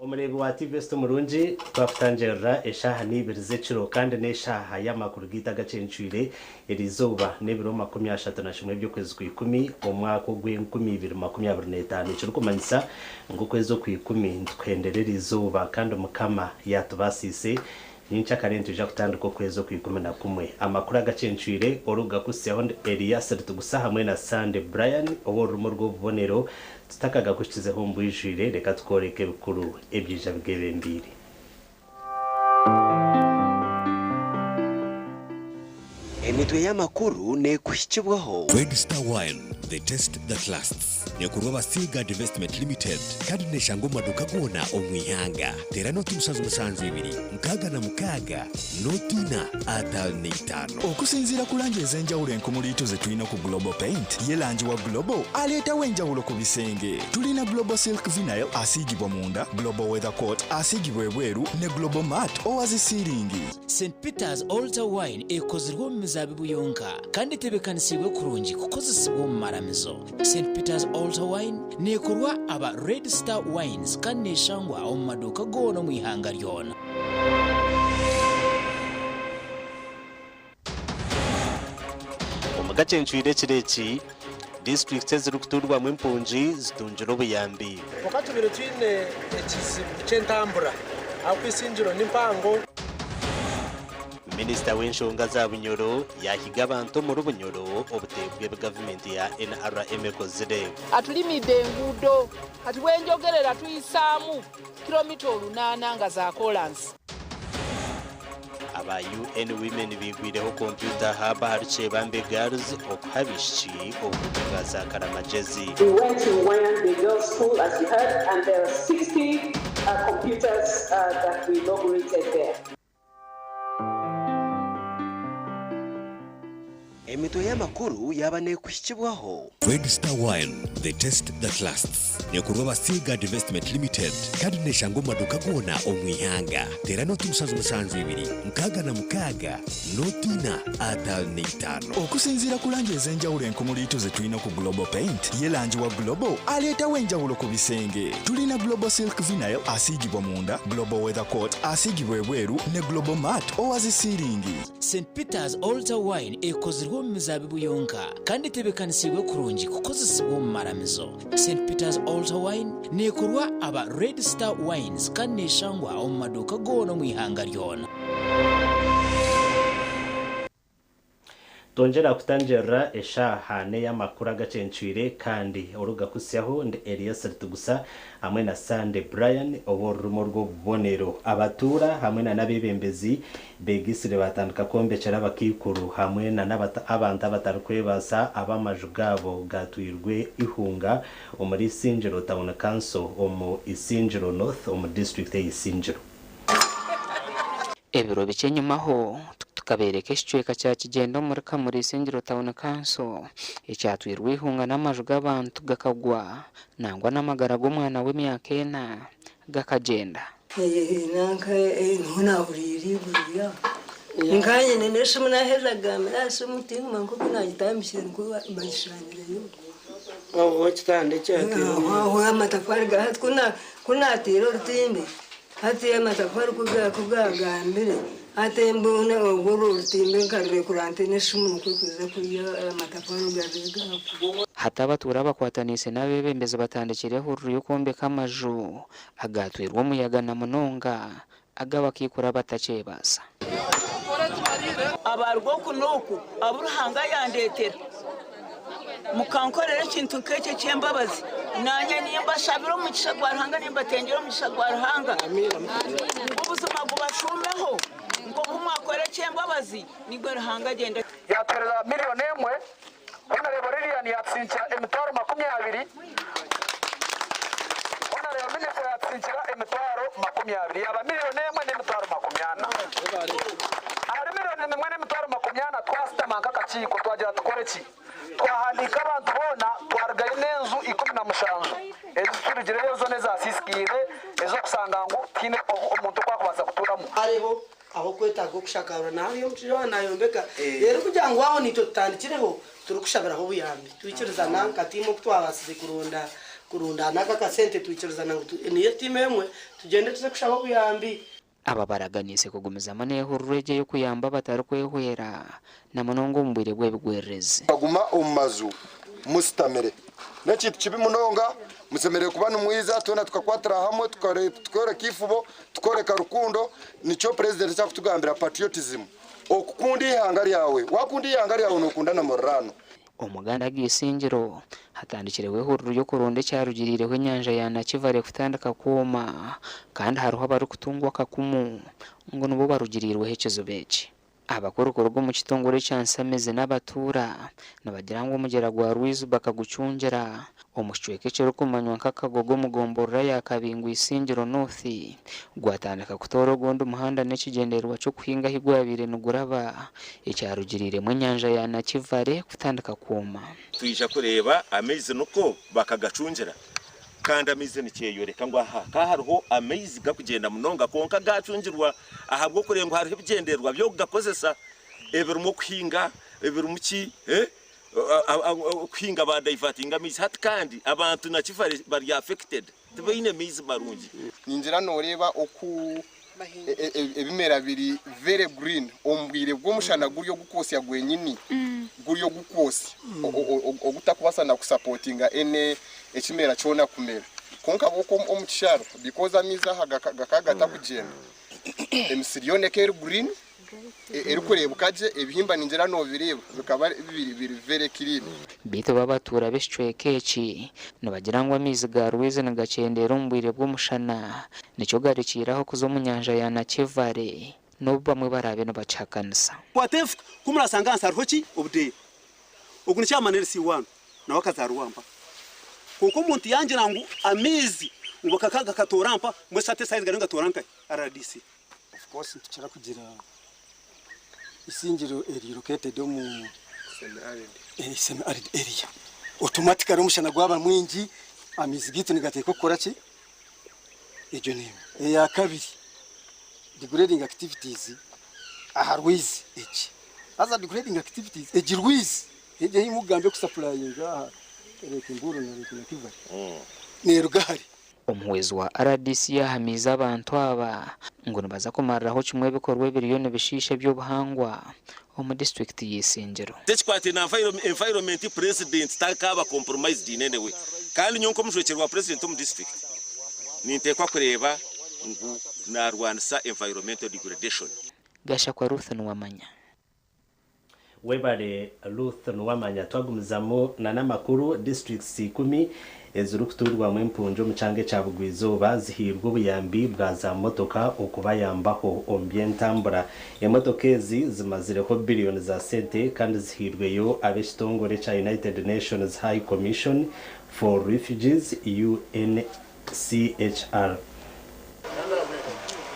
Omureebi wa TVS Tumurungi, Twakutangirira eshaaha n'eibiri z'ekiro kandi n'eshaaha y'amakuru gaitu agacencwire eriizooba n'ebiro 31 by'okwezi kw'ikumi omwaka ogw'enkumi ibiri 25 ekirikumanyisa ngu okwezi okw'ikumi nitukuhendera eriizooba kandi Mukama yaatubaasiise nyenkyakare nitwija kutandika okwezi okw'ikumi na kumwe. Amakuru agacencwire orikugakuhitsyaho ndi Elias Ritugusa hamwe na Sunday Brian ow'orurimi orw'obubonero Tutakagakuhikizeho omu bwijwire, reka tukworeke ebikuru ebyaija bigebembeire. Emitwe y'amakuru neekuhikibwaho. Red Star Wine, the taste that lasts. Neekorwa aba Seaguard Investment Limited kandi neeshangwa omu maduuka goona omu ihanga. Teera nooti 72 66 nooti ina 55. Okusinziira ku langi ez'enjawulo enkumuliitu ze tulina ku Global Paint, ye langi wa Global aleetawo enjawulo ku bisenge. Tulina Global Silk Vinyl asiigibwa munda, Global Weather Coat asiigibwa ebweru ne Global Matte owa zi siiringi. St Peter's Altar Wine ekozirwe omu mizaabibu yonka kandi etebeekanisiibwe kurungi kukozesibwa omu maramizo. St Peter's Altar Wine neekorwa aba Red Star Wines kandi neeshangwa omu maduuka goona omu ihanga ryona. Omu gakyencwire ekiro eki, disiturikiti ezirikutuurwamu empungi zitungire obuyambi. Kwonka tubaire twine ekizibu ky'entambura ahabw'okuba eisingiro ni mpango. Minisita w'enshonga za Bunyoro yaahiga abantu omuri Bunyoro obuteebwa ebi gavumenti ya NRM ekozire. Atulimidde enguudo kati wenjogerera tuyisaamu kilomita olunaana nga za koolansi. Aba UN Women baigwireho kompyuta hub ahari Kyebambe Girls okuha abaishiki obukugu bwa za karamagyezi. We went to Wayande Girls School as you heard and there are 60 computers that we inaugurated there. Emitwe y'amakuru yaaba neekuhikibwaho. Red Star Wine, the taste that lasts. Neekorwa aba Seaguard Investment Limited kandi neeshangwa omu maduuka goona omu ihanga. Teera nooti 7 7 66 nooti ina 55. Okusinziira ku langi ez'enjawulo enkumuliitu ze tulina ku Global Paint, ye langi wa Global aleetawo enjawulo ku bisenge. Tulina Global Silk Vinyl asiigibwa munda, Global Weather Coat asiigibwa ebweru ne Global Matte owa zi siiringi. St Peter's Altar Wine ekozirwe omu mizaabibu yonka kandi etebeekanisiibwe kurungi kukozesibwa omu maramizo. St Peter's Altar Wine neekorwa aba Red Star Wines kandi neeshangwa omu maduuka goona omu ihanga ryona. Twongyera kutangirira eshaaha n'ey'amakuru agacencwire kandi orikugakuhitsyaho ndi Elias Ritugusa hamwe na Sunday Brian ow'orurimi orw'obubonero. Abatuura hamwe na n'abeebembezi beegaitsire baatandika kwombekyera abakaikuru hamwe na n'abantu abatarikwebaasa abu amaju gaabo gaatwirwe eihunga omuri Isingiro Town Council omu Isingiro North omu disiturikiti eya Isingiro. Ebiro bikye enyimaho, tukabeereka ekicweka kya Kigyenda omuri Kamuri Isingiro Town Council ekyatwirwe eihunga n'amaju g'abantu gakagwa nangwa n'amagara g'omwana w'emyaka ena gakagyenda. Nanka niho naahuriire eiguru ryaho. Nkanye n'esimu naaheza kugambira aha simu tinguma nk'oku naagitambikire nikwo bagishangireyo. Aho amatafaari ga hati ku naataire orutimbi hati amatafaari ku gaagambire hati mbwenu obwo orwo orutimbi nkarurekura ntaine esimu nikwo kuza kurya amatafaari gaabire gaagwa. Hati abatuura abakwataniise n'abeebembezi batandikire ehururu y'okwombeka amaju agaatwirwe omuyaga na munonga ag'abakaikuru abatakyebaasa. Abaruga oku n'oku abu Ruhanga yandeetera, mukankorera ekintu nk'ekyo eky'embabazi, naanye nimbashabira omugisha gwa Ruhanga, nimbatengyera omugisha gwa Ruhanga, ngu buzima gubashuumeho, nk'oku mwakora eky'embabazi, nigwo Ruhanga agyenda. Yaatuheereza miriyoni emwe, Honourable Lilian yaatusinkira emitwaro 20, Honourable Minister yaatusinkira emitwaro 20, yaaba miriyoni emwe n'emitwaro 40. Ahari miriyoni emwe n'emitwaro 40 twashutama nk'akakiiko twagira tukore ki? Twahandiika abantu boona twarugayo n'enju 17 ezi turugireyo zoona ezaasiisikaire ez'okushanga ngu tihaine omuntu oku arikubaasa kutuuramu. Hariho ah'okwetaaga okushakarura na hariya omushaija waaba naayombeka reero kugira ngu aho naitwe tutandikireho turikushabiraho obuyambi twikirizana nka tiimu oku twabaasize kuronda kurundaana aka akasente twikirizana ngu niyo tiimu emwe tugyende tuze kushaba obuyambi. Aba baraganiise kugumizamu n'ehururu egi ey'okuyamba abatarikwehwera na munonga omu bwire bw'ebigwererezi. Mukaguma omu maju musitamire n'ekintu kibi munonga. Musemereire kuba nimwiza twena tukakwatira hamwe tukoreka eifubo, tukoreka rukundo. Nikyo Purezidenti eki arikutugambira patriotism, okukunda eihanga ryawe. Waakunda eihanga ryawe nookunda na muriraanwa. Omuganda ag'eisingiro, hatandikireho ehururu y'okuronda ekyarugiriireho enyanja ya Nakivale kutandika kwoma kandi hariho abarikutungwa akakumu ngu nibo barugiriirweho ekizibu eki. Abakuru kuruga omu kitongore ekya Nsamizi n'abatuura nibagira ngu omugyera gwa Rwizi bakagucungira omu kicweka ekirikumanywa nka Kagogo omu gomborora ya Kabingo Isingiro North gwatandika kutoora ogundi muhanda n'ekigyendererwa ky'okuhinga ahi gwabaire niguraba ekyarugiriiremu enyanja ya Nakivale kutandika kwoma. Twija kureeba amaizi nikwo bakagacungira kandi amaizi nikyeyoreka ngu aha ka hariho amaizi gakugyenda munonga kwonka gacungirwa ahabw'okureeba ngu hariho ebigyendererwa by'okugakozesa ebirimu okuhinga ebirimu ki okuhinga ba divertinga amaizi hati kandi abantu Nakivale bari affected tibaine maizi marungi. Ningira noreeba oku ebimera biri very green omu bwire bw'omushana guri ogukwosya gwenyini, guri ogukwosya ogutakubaasa na kusapotinga any ekimera kyona kumera. Kwonka bo okwo omu kisharo because amaizi aha gakaba gatakugyenda, emisiri yoona ekaba eri green, erikureebeka gye, ebihimba ningira noobireeba bikaba biri very clean. Beitu bo abatuura b'ekicweka eki nibagira ngu amaizi ga rwizi nigakyendeera omu bwire bw'omushana nikyo garekiire aho kuza omu nyanja ya Nakivale n'obu bamwe baraabe nibakihakanisa. Kwata enfuka, ku murasanga ahansi hariho ki? Obudeeya. Ogu ni chairman LC1 nawe akazaarwa mpa. Kwonka omuntu yangira ngu amaizi ngu gakatoora mpa, mbwenu shi hati esaaha ezi gariyo nigatoora nkahi? RDC. Of course nitukira kugira isingiro eri located omu semi arid area automatically omushana gwaba mwingi amaizi gaitu nigateekwa kukora ki? Egyo n'emwe. Eya kabiri degrading activities aha rwizi egi haza degrading activities egi rwizi egi ei mukugamba ekusupplyinga aha Lake Mburo na Lake Nakivale neeruga hare. Omuhwezi wa rdc yaahamiize abantu aba ngu nibaza kumariraho kimwe ebikorwa ebiriyo nibishiisha eby'obuhangwa omu disiturikiti y'Isingiro. Ekikwataine na environment Purezidenti takaaba compromised in any way kandi nyowe nk'omujwekyerwa wa Purezidenti omu disiturikiti ninteekwa kureeba ngu naarwanisa environmental degradation. Gashakwa Ruth Nuwamanya. Webare Ruth Nuwamanya. Twagumizamu na n'amakuru, districts ikumi ezirikutuurwamu empungi omu kyanga ekya Bugwa-izooba zihairwe obuyambi bwa za motoka okubayambaho omu by'entambura. Emotoka ezi zimazireho biliyoni za sente kandi zihairweyo ab'ekitongore ekya United Nations High Commission for Refugees, UNCHR.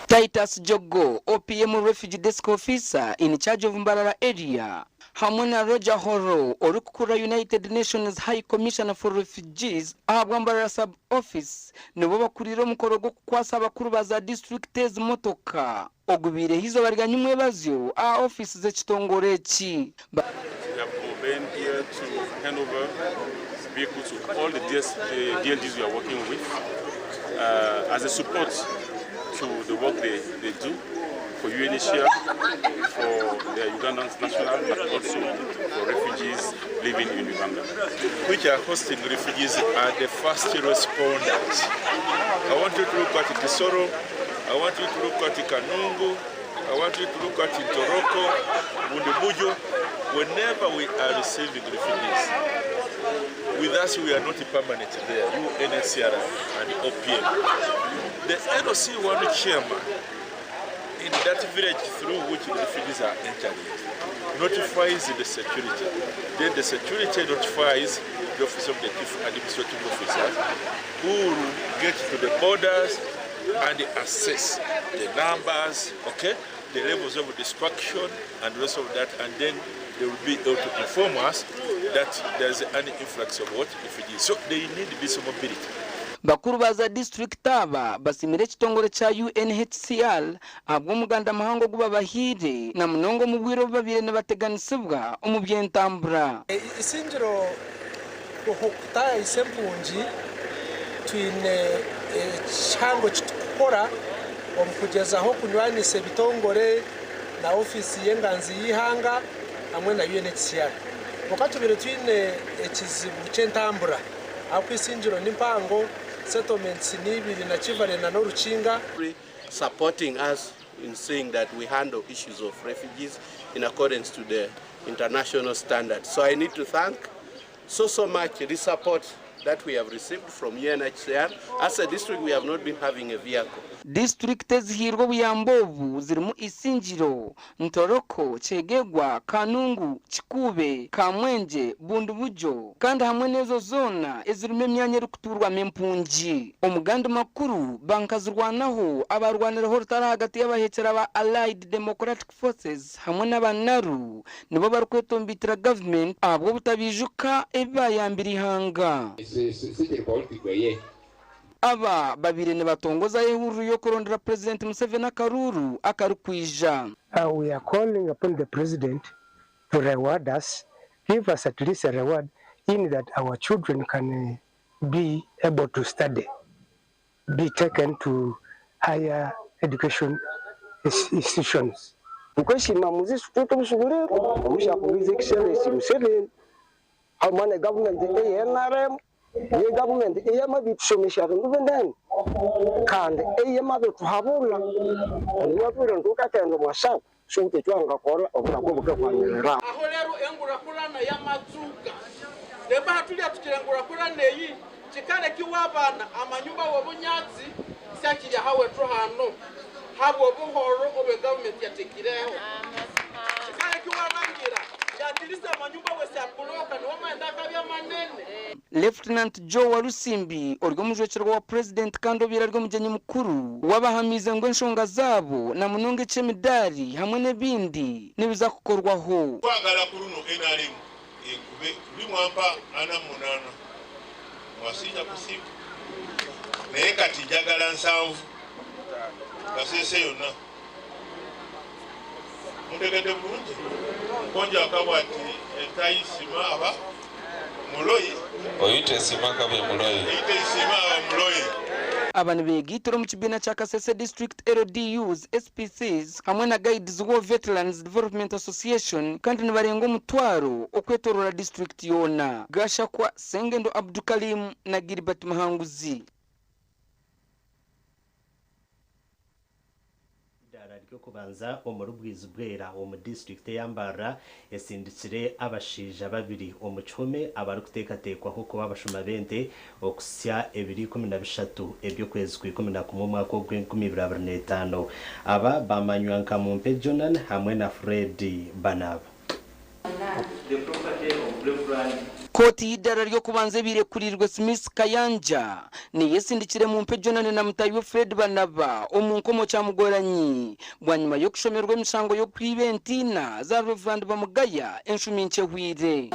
Titus Jogo, OPM Refugee Desk Officer in charge of Mbarara area hamwe na Roger Horo orikukurira United Nations High Commissioner for Refugees ahabwa Mbarara Sub Office nibo bakuriire omukoro gw'okukwasa abakuru ba za disiturikiti ezi motoka ogubaireho eizooba rya nyimwebazyo aha ofiisi z'ekitongore eki. We have convened here to hand over vehicles to all the DS, the DLGs we are working with as a support to the work they do for UNHCR, for the Ugandan national, but also for refugees living in Uganda. Which are hosting refugees are the first responders. I want you to look at Kisoro, I want you to look at Kanungu, I want you to look at Ntoroko, Bundibugyo. Whenever we are receiving refugees, with us we are not permanent there, UNHCR and OPM. The LC1 chairman in that village through which the refugees are entering notifies the security. Then the security notifies the office of the chief administrative officer, who will get to the borders and assess the numbers, okay, the levels of destruction and the rest of that, and then they will be able to inform us that there's an influx of what refugees. So they need this mobility. Bakuru ba za disiturikiti aba basimire ekitongore kya UNHCR ahabw'omuganda muhango ogu babahaire na munonga omu bwire obu babaire nibateganisibwa omu by'entambura. Isingiro kutayayisa empungi twine ekihango kitukukora omu kugyezaho kunywanisa ebitongore na ofiisi y'enganzi y'eihanga hamwe na UNHCR. Konka tubire twine ekizibu ky'entambura ahabw'okuba Isingiro ni mpango, settlements ni ibiri na Kivare na n'Orukinga. Supporting us in seeing that we handle issues of refugees in accordance to the international standards. So I need to thank so, so much the support that we have received from UNHCR. As a district, we have not been having a vehicle. Disiturikiti ezihairwe obuyambi obu zirimu Isingiro, Ntoroko, Kyegegwa, Kanungu, Kikuube, Kamwengye, Bundibugyo kandi hamwe n'ezo zoona ezirimu emyanya erikutuurwamu empungi. Omu gandi makuru, bankazirwanaho abaarwanireho orutaro ahagati y'abaheekyera ba Allied Democratic Forces hamwe n'aba NARU nibo barikwetomboitira gavumenti ahabw'obutabaijuka ebi baayambire eihanga. Aba babaire nibatongozaho ehururu y'okurondera Purezidenti Museveni akaruuru akarikwija. We are calling upon the president to reward us, give us at least a reward in that our children can be able to study, be taken to higher education institutions. Tukwesiima Muzisi tutu obushubuliro omushaku His Excellency Museveni hamwe na gavumenti eya NRM ye gavumenti eyamabitusomesha bintu binene kandi eyamabituhabula niwabwire nti ukakenda omwashaku siwutecwangakora oburago bukakwanirira. Aho rero engurakurana y'amatsuka remba hatulya tukira engurakurana eyi kikaleka abana amanyumba w'obunyatsi syakiri ahawetu hano habwo obuhoro obwe gavumenti yatekireho kikaleka wabangira yatirisa amanyumba wesyabuloka niwamaenda akabya manene. Lieutenant Joe Walusimbi ori omujwekyerwa wa President kandi obaire ari omugyenyi mukuru wabahamiize ngu enshonga zaabo na munonga eky'emidaari hamwe n'ebindi nibiza kukorwaho. Twagala ku luno NRM ekube luli mwampa 48 mwasinja kusiiba naye kati njagala 7 Kasese yonna muntegedde bulungi nkonjo akabwa ati etayisima aba muloyi oyite sima kabe muloyi oyite sima aba muloyi. Aba nibeegitira omu kibiina kya Kasese District LDUs, SPCs hamwe na Guides War Veterans Development Association kandi nibarenga omutwaro okwetorora district yoona. Gashakwa Sengendo Abdukalim na Gilbert Muhanguzi. Kubanza omuri Bwizibwera omu district ey'Ambarara esindikire abashaija babiri omu kihome abarikuteekateekwaho kuba abashuma b'ente okusya ebiri 13 eby'okwezi kwa 11 omwaka ogw'enkumi ibiri abiri n'etaano. Aba bamanywa nka Mumpe Jonan hamwe na Fred Banaba. The property of Reverend Kooti y'eidara ry'okubanza ebiirekurirwe Smith Kayanja niyesindikire Mumpe Jonan na mutayi we Fred Banaba omu nkomo kyamugoranyi bwanyuma y'okushomerwa emishango y'okwiba entiina za Reverend Bamugaya enshumi nkyehwire.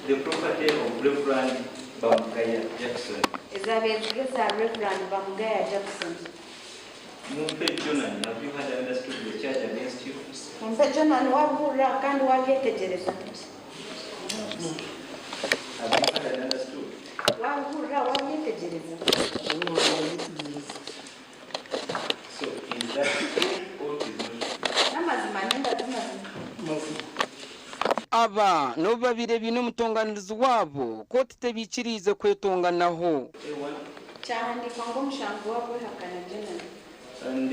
The property of Reverend Bamugaya Jackson. Ezabeeziga za Reverend Bamugaya Jackson. Mumpe Jonan, have you had understood the charge against you? Mumpe Jonan wabihurira kandi wabyetegereza. Have you had understood? Wabihurira wabyetegereza. So is that true or is not? N'amazima ninga ti mazima. Aba n'obu babire biine omutonganirizi waabo kooti tebiikiriize kwetonganaho. Kyahandiikwa ngu omushango wagwehakana Jonan. And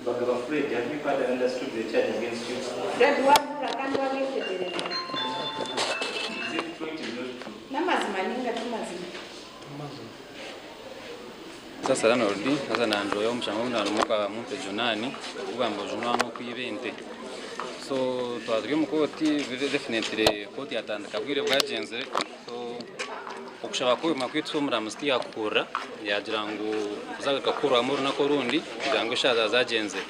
Bagaba Fred, have you had and understood the charge against you? Fred wabura kandi wabyetegereza. Is it true, it is not true? N'amazima ninga tumazima. Sasa landlord haza nanjoya omushango nalumuka mumpe junani kugamba ojunwa n'okwiba ente so twazire omu kooti definitely kooti yatandika bwire bwagyenzire so okushaba kwema kwaitu omuramuzi tiyakuhurira yagira ngu kuzagaruka kuhurwamu orunaku orundi kugira ngu eshaaha zagyenzire.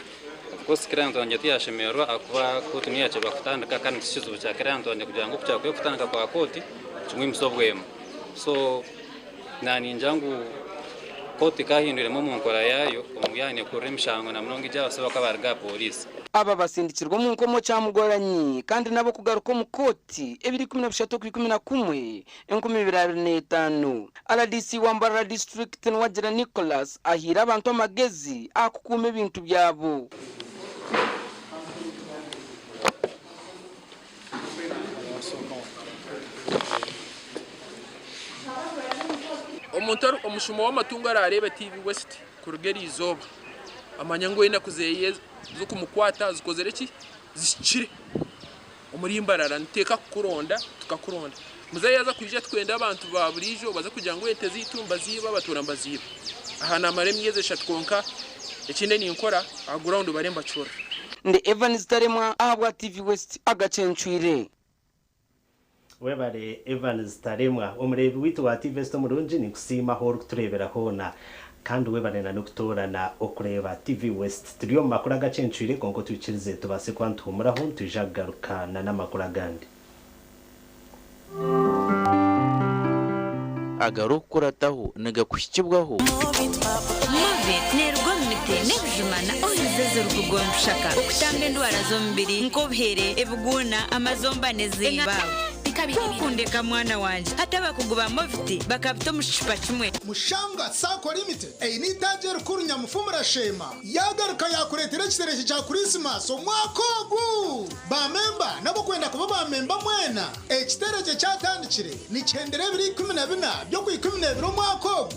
Of course client wangye tiyashemererwa ahakuba kooti niyo yakyebwa kutandika kandi ti kizibu kya client wangye kugira ngu okukyakwe kutandika kwa kooti kimwimuse obwema so naningira ngu kooti kahindwiremu omu nkora yaayo omu yaaba nekurura emishango na munonga egy'abasibe bakaba baruga aha pooriisi. Aba basindikirwe omu nkomo Kyamugoranyi kandi nabo kugaruka omu kooti ebiri 13 okwa 11 2025. RDC wa Mbarara district Nuwagira Nicholas ahiire abantu amagezi aha kukuuma ebintu byabo. Omuntu omushuma w'amatungo arareeba TV West kuruga eriizooba amanye ngu enaku zeye z'okumukwata zikozire ki? Zihikire. Omuri Mbarara nituteeka kukuronda tukakuronda. Muzeeyi yaaza kwija tukwenda abantu ba buriijo baze kugira ngu ente zaitu nibaziiba abatuura nibaziiba. Aha naamara emyezi eshatu kwonka ekindi ninkora aha ground bariyo nibacura. Ndi Evans Taremwa ahabwa TV West agacencwire. Webare Evans Taremwa. Omureebi waitu wa TV West omurungi ninkusiima ahu orikutureebera hoona. Kandi webare na n'okutoorana okureeba TV West. Turi omu makuru agacencwire kwonka otwikirize tubaase kuba nituhuumuraho nitwija kugaruka na n'amakuru agandi. Agarikukurataho nigakuhikibwaho. Movit neeruga omu miti n'ebijuma na oils ezirikuruga omu bishaka okutamba endwara z'omubiri nk'obuhere, ebiguuna, amazomba n'ezimba. Ku okundeka mwana wangye hati abakugu ba Movit bakabita omu kicupa kimwe. Mushanga Sacco Limited eine itaagi erikuru Nyamufumura Sheema yagaruka yakureetera ekitereke kya Kurisimasi omwaka ogu. Ba memba n'abarikwenda kuba ba memba mwena, ekitereke kyatandikire nikihendera ebiro 14 by'okwa12 omwaka ogu.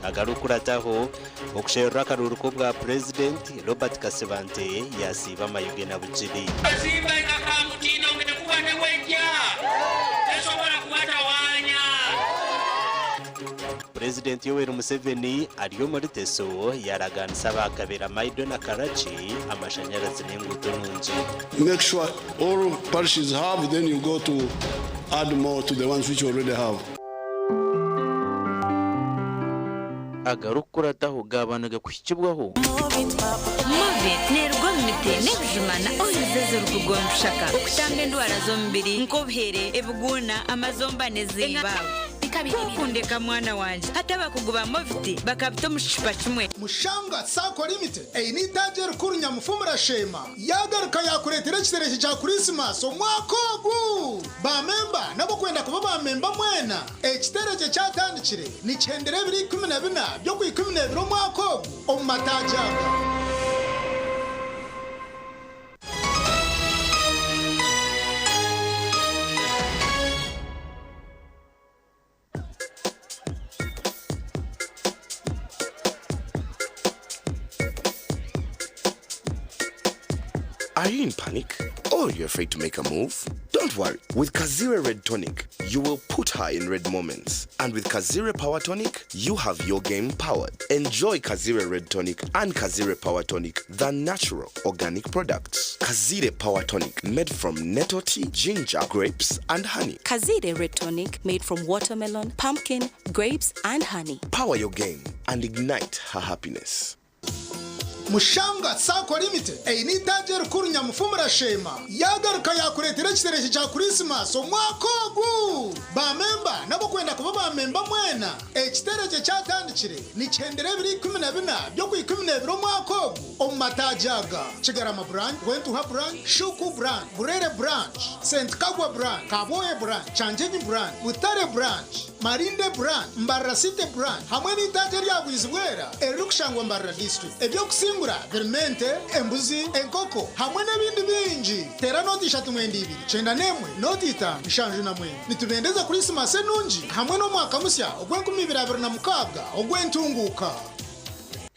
Agarikukurataho okusherura akaruuru k'obwa purezidenti Robert Kasibante yasiiba Mayuge na Bugiri. Simba ikakamutindo ngekuba newejja tesobola kubatawaanya. Purezidenti Yoweri Museveni ari omuri Teso yaraganisa abakabera Maido na Karachi amashanyarazi n'enguuto nungi. Make sure all parishes have, then you go to add more to the ones which you already have. Agarikukurataho gaaba nigakuhikibwaho. Movit neeruga omu miti n'ebijuma na oils ezirikuruga omu bishaka okutamba endwara z'omubiri nk'obuhere, ebiguuna, amazomba n'ezimba. Ku okundeka mwana wangye hati abakugu ba Movit bakabita omu kicupa kimwe. Mushanga Sacco Limited eine itaagi erikuru Nyamufumura Sheema yagaruka yakureetera ekitereke kya Kurisimasi omwaka ogu. Ba memba n'abarikwenda kuba ba memba mwena, ekitereke kyatandikire nikihendera ebiro 14 by'okwa12 omwaka ogu omu mataagi aga. Are you in panic? Or you're afraid to make a move? Don't worry. With Kazire Red Tonic, you will put her in red moments. And with Kazire Power Tonic, you have your game powered. Enjoy Kazire Red Tonic and Kazire Power Tonic, the natural organic products. Kazire Power Tonic, made from nettle tea, ginger, grapes, and honey. Kazire Red Tonic made from watermelon, pumpkin, grapes, and honey. Power your game and ignite her happiness. Mushanga Sacco Limited eine itaagi erikuru Nyamufumura Sheema yagaruka yakureetera ekitereke kya Kurisimasi omwaka ogu. Ba memba n'abarikwenda kuba ba memba mwena, ekitereke kyatandikire nikihendera ebiro 14 by'okwa12 omwaka ogu omu mataagi aga: Kigarama Branch, Rwentuha Branch, Shuku Branch, Burere Branch, St Kagwa Branch, Kaboye Branch, Kyanjinyi Branch, Butare Branch, Marinde Branch, Mbarara City Branch hamwe n'itaagi erya Bwizibwera eririkushangwa Mbarara District. Ebyokusingura. Nituhingura birimu ente, embuzi, enkoko hamwe n'ebindi bingi. Teera nooti 392 91 nooti 5 79. Nitubendeza Kurisimasi enungi hamwe n'omwaka musya ogw'enkumi ibiri abiri na mukaaga ogw'entunguuka.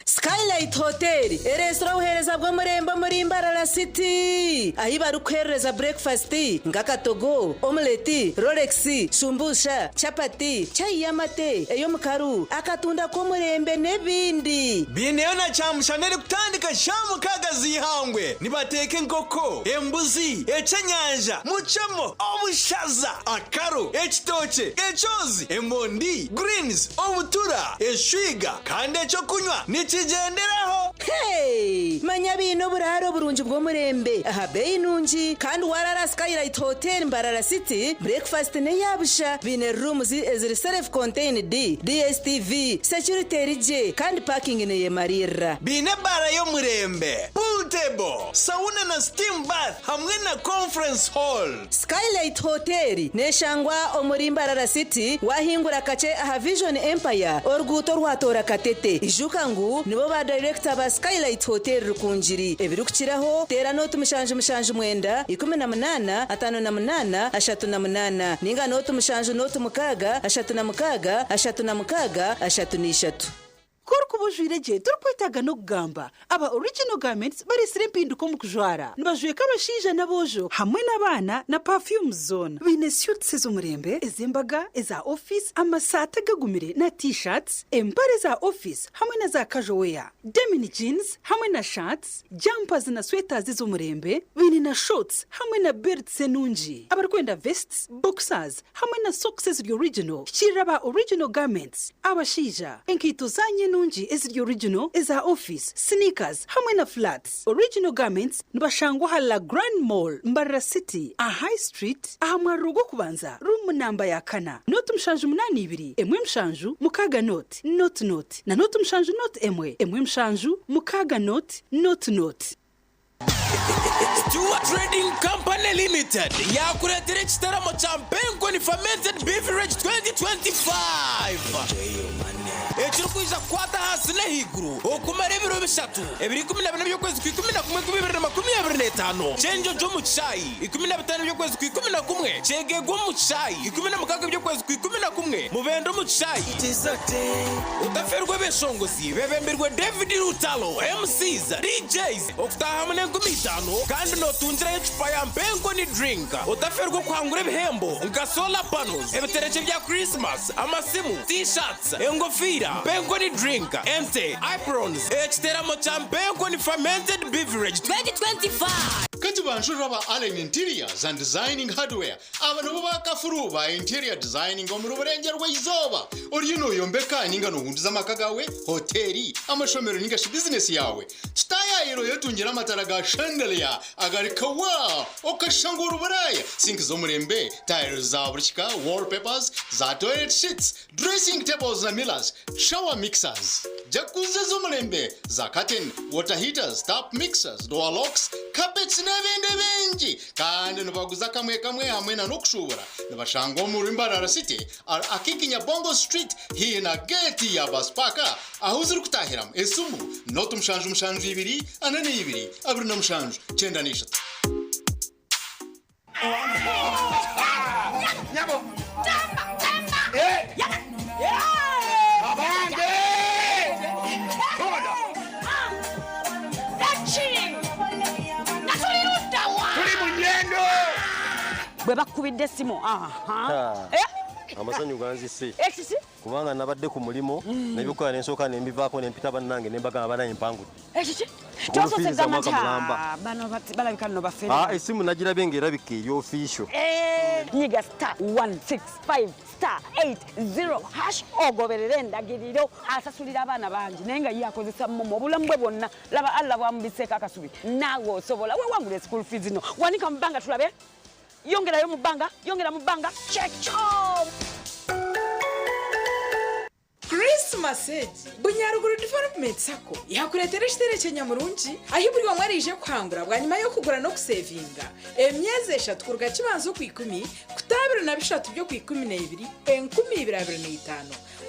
Skylight Hotel ereetsire obuheereza bw'omurembe omuri Mbarara City ahi barikuheerereza burekifasiti nk'akatogo, omuleti, rolex, shumbusha, chapati, chai y'amate, ey'omukaru, akatunda k'omurembe n'ebindi. Baineyo na kyamushana erikutandika shaaha mukaaga z'eihangwe. Nibateeka enkoko, embuzi, ekyenyanja, mucemo, obushaza, akaru, ekitookye, ekyozi, emondi, greens, obutura, eshwiga kandi ekyokunywa nikigyenderaho. Hey! Manya baine oburaaro burungi bw'omurembe aha beeyi nungi kandi waraara Skylight Hotel Mbarara City, breakfast n'eya busha. Baine rooms eziri self contained, DSTV, security eri gye kandi parking neyemariirira. Baine ebaara y'omurembe, pool table, sauna na steam bath hamwe na conference hall. Skylight Hotel neshangwa omuri Mbarara City wahingura kakye aha Vision Empire oruguuto orwatoora Katete. Ijuka ngu nibo ba dayirekita ba Skylight Hotel Rukungiri. Ebirikukiraho teera nooti 779 18 58 38 ninga nooti 7 nooti 6 36 36 33. Ku orikuba ojwaire gye torikwetaaga n'okugamba. Aba Original Garments bareetsire empinduka omu kujwara. Nibajweka abashaija n'aboojo hamwe n'abaana na perfumes zoona. Baine suits ez'omurembe, ez'embaga, eza ofiisi, amasaati agagumire na T-shirts, empare za ofiisi hamwe na za casual wear, denim jeans hamwe na shirts, jumpers na sweaters ez'omurembe. Baine na shorts hamwe na belts enungi. Abarikwenda vests, boxers hamwe na socks eziri original, hikiirira aba Original Garments. Abashaija, enkaito zaanyu enungi eziri original, eza ofiisi, sneakers hamwe na flats. Original Garments nibashangwa aha La Grande Mall, Mbarara City, aha High Street, aha mwariro gw'okubanza, ruumu namba ya kana. Nooti 782 17 6 nooti nooti nooti na nooti 7 nooti 1 1 7 6 nooti nooti nooti. Stewart Trading Company Limited yaakureetera ekitaramo kya Mpenkoni Fermented Beverage 2025 ekirikwija kukwata ahansi n'ahaiguru okumara ebiro bishatu, ebiro 14 by'okwezi kwa 11 2025, Kyenjojo omu kishaayi, 15 by'okwezi kwa 11, Kyegegwa omu kishaayi, 16 by'okwezi kwa 11, Mubende omu kishaayi. Otaferwa ebeshongozi bebembirwe David Lutalo, MCs, DJs, Okutaahamu n'enkumi itaano kandi nootungirayo ecupa ya Mpenkoni Drink. Otaferwa okuhangura ebihembo nka solar panels, ebiterekye bya Christmas, amasimu, T-shirts, engofiira, Mpenkoni Drink, ente, aprons, ekiteramo kya Mpenkoni Fermented Beverage 2025. Kati banjurira aba Allen Interiors and Designing Hardware Aba nibo bakafuru ba interior designing omuri Burengyerwa-izooba. Oriyo noyombeka ninga nohunduza amaka gaawe, hoteeri, amashomero ninga shi bizinesi yaawe? Tutaayaayire oyetungire amatara ga chandelier agari kawa okashusha ngu ori Buraaya, sinki z'omurembe, tiles za buri kika, wallpapers, za toilet sheets, Dressing tables na mirrors, shower mixers, jacuzzi ez'omurembe, za curtain, water heaters, tap mixers, door locks, carpets n'ebindi bingi. Kandi nibaguza kamwe kamwe hamwe na n'okushuubura. Nibashangwa omuri Mbarara City, ahari Akiiki Nyabongo Street haihi na geeti ya bus park ahu zirikutaahiramu. Esimu, nooti 7 7 2 42 27 93. Bwe bakubidde essimu Amasanyu ganzise. Ekiki? Kubanga nabadde ku mulimu nebyokukola nensooka nembivaako nempita bannange nembagamba banaye mpangudde. Ekiki? School Tosoose fees gamba omwaka nti, mulamba. "Ah, bano balabika nno bafere." Ah, esimu nagirabye ng'erabika eri official. Eh, nyiga star 165 star 80 hash ogoberere endagiriro. Asasulira abaana bangi naye nga ye akozesa momo obulamu bwe bwonna. Laba Allah bw'amubiseeko akasubi, naawe osobola weewangule school fees no. Wanika mu bbanga tulabe, yongerayo mu bbanga, yongera mu bbanga, kyekyo. Chris Krisimasi egi, Bunyaruguru Development Sacco yakureetera ekiterekye nyamurungi ahi buri omwe araije kuhangura bwanyima y'okugura n'okusevinga emyezi eshatu kuruga Kibanza Okwikumi kuta 23 by'Okwikuminaibiri 2025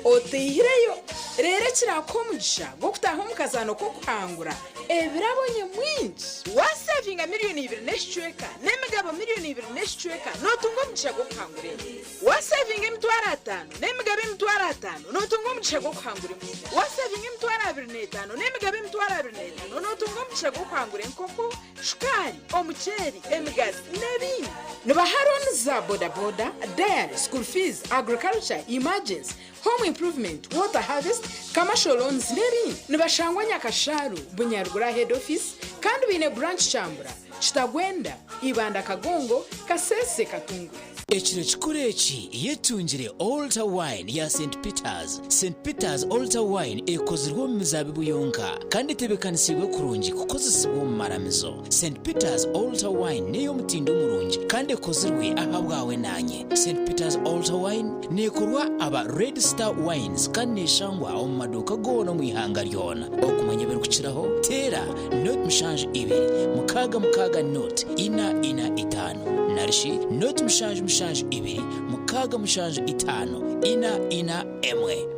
oteihireyo. Reero ekiraakuha omugisha gw'okutaaha omu kazaano k'okuhangura ebirabo nyamwingi. Waasevinga miriyoni ibiri n'ekicweka n'emigabo miriyoni ibiri n'ekicweka nootunga omugisha gw'okuhangura ente. Waasevinga 5000 n'emigabo 5000 nootunga omugisha gw'okuhangura embuzi. Waasevinga 25,000 n'emigabo 25,000 nootunga omugisha gw'okuhangura enkoko, shukaari, omuceeri, emigazi n'ebindi. Nibaha looni za bodaboda, dairy, school fees, agriculture, emergency, home improvement, water harvest, commercial loans n'ebindi. Nibashangwa Nyakashaaru, Bunyaruguru aha head office kandi baine branch Kyambura, Kitagwenda, Ibanda Kagongo, Kasese, Katunguru. Ekiro kikuru eki yetungire Altar Wine ya Saint Peters. Saint Peters Altar Wine ekozirwe omu mizaabibu yonka kandi etebeekanisiibwe kurungi kukozesibwa omu maramizo. Saint Peters Altar Wine n'ey'omutindo murungi kandi ekozirwe ahabwawe naanye. Saint Peters Altar Wine neekorwa aba Red Star Wines kandi neeshangwa omu maduuka goona omu ihanga ryona. Okumanya ebirikukiraho, teera nought mushanju ibiri mukaaga mukaaga nought ina ina itaano narishi nought mushanju mushanju ibiri mukaaga mushanju itaano ina ina emwe.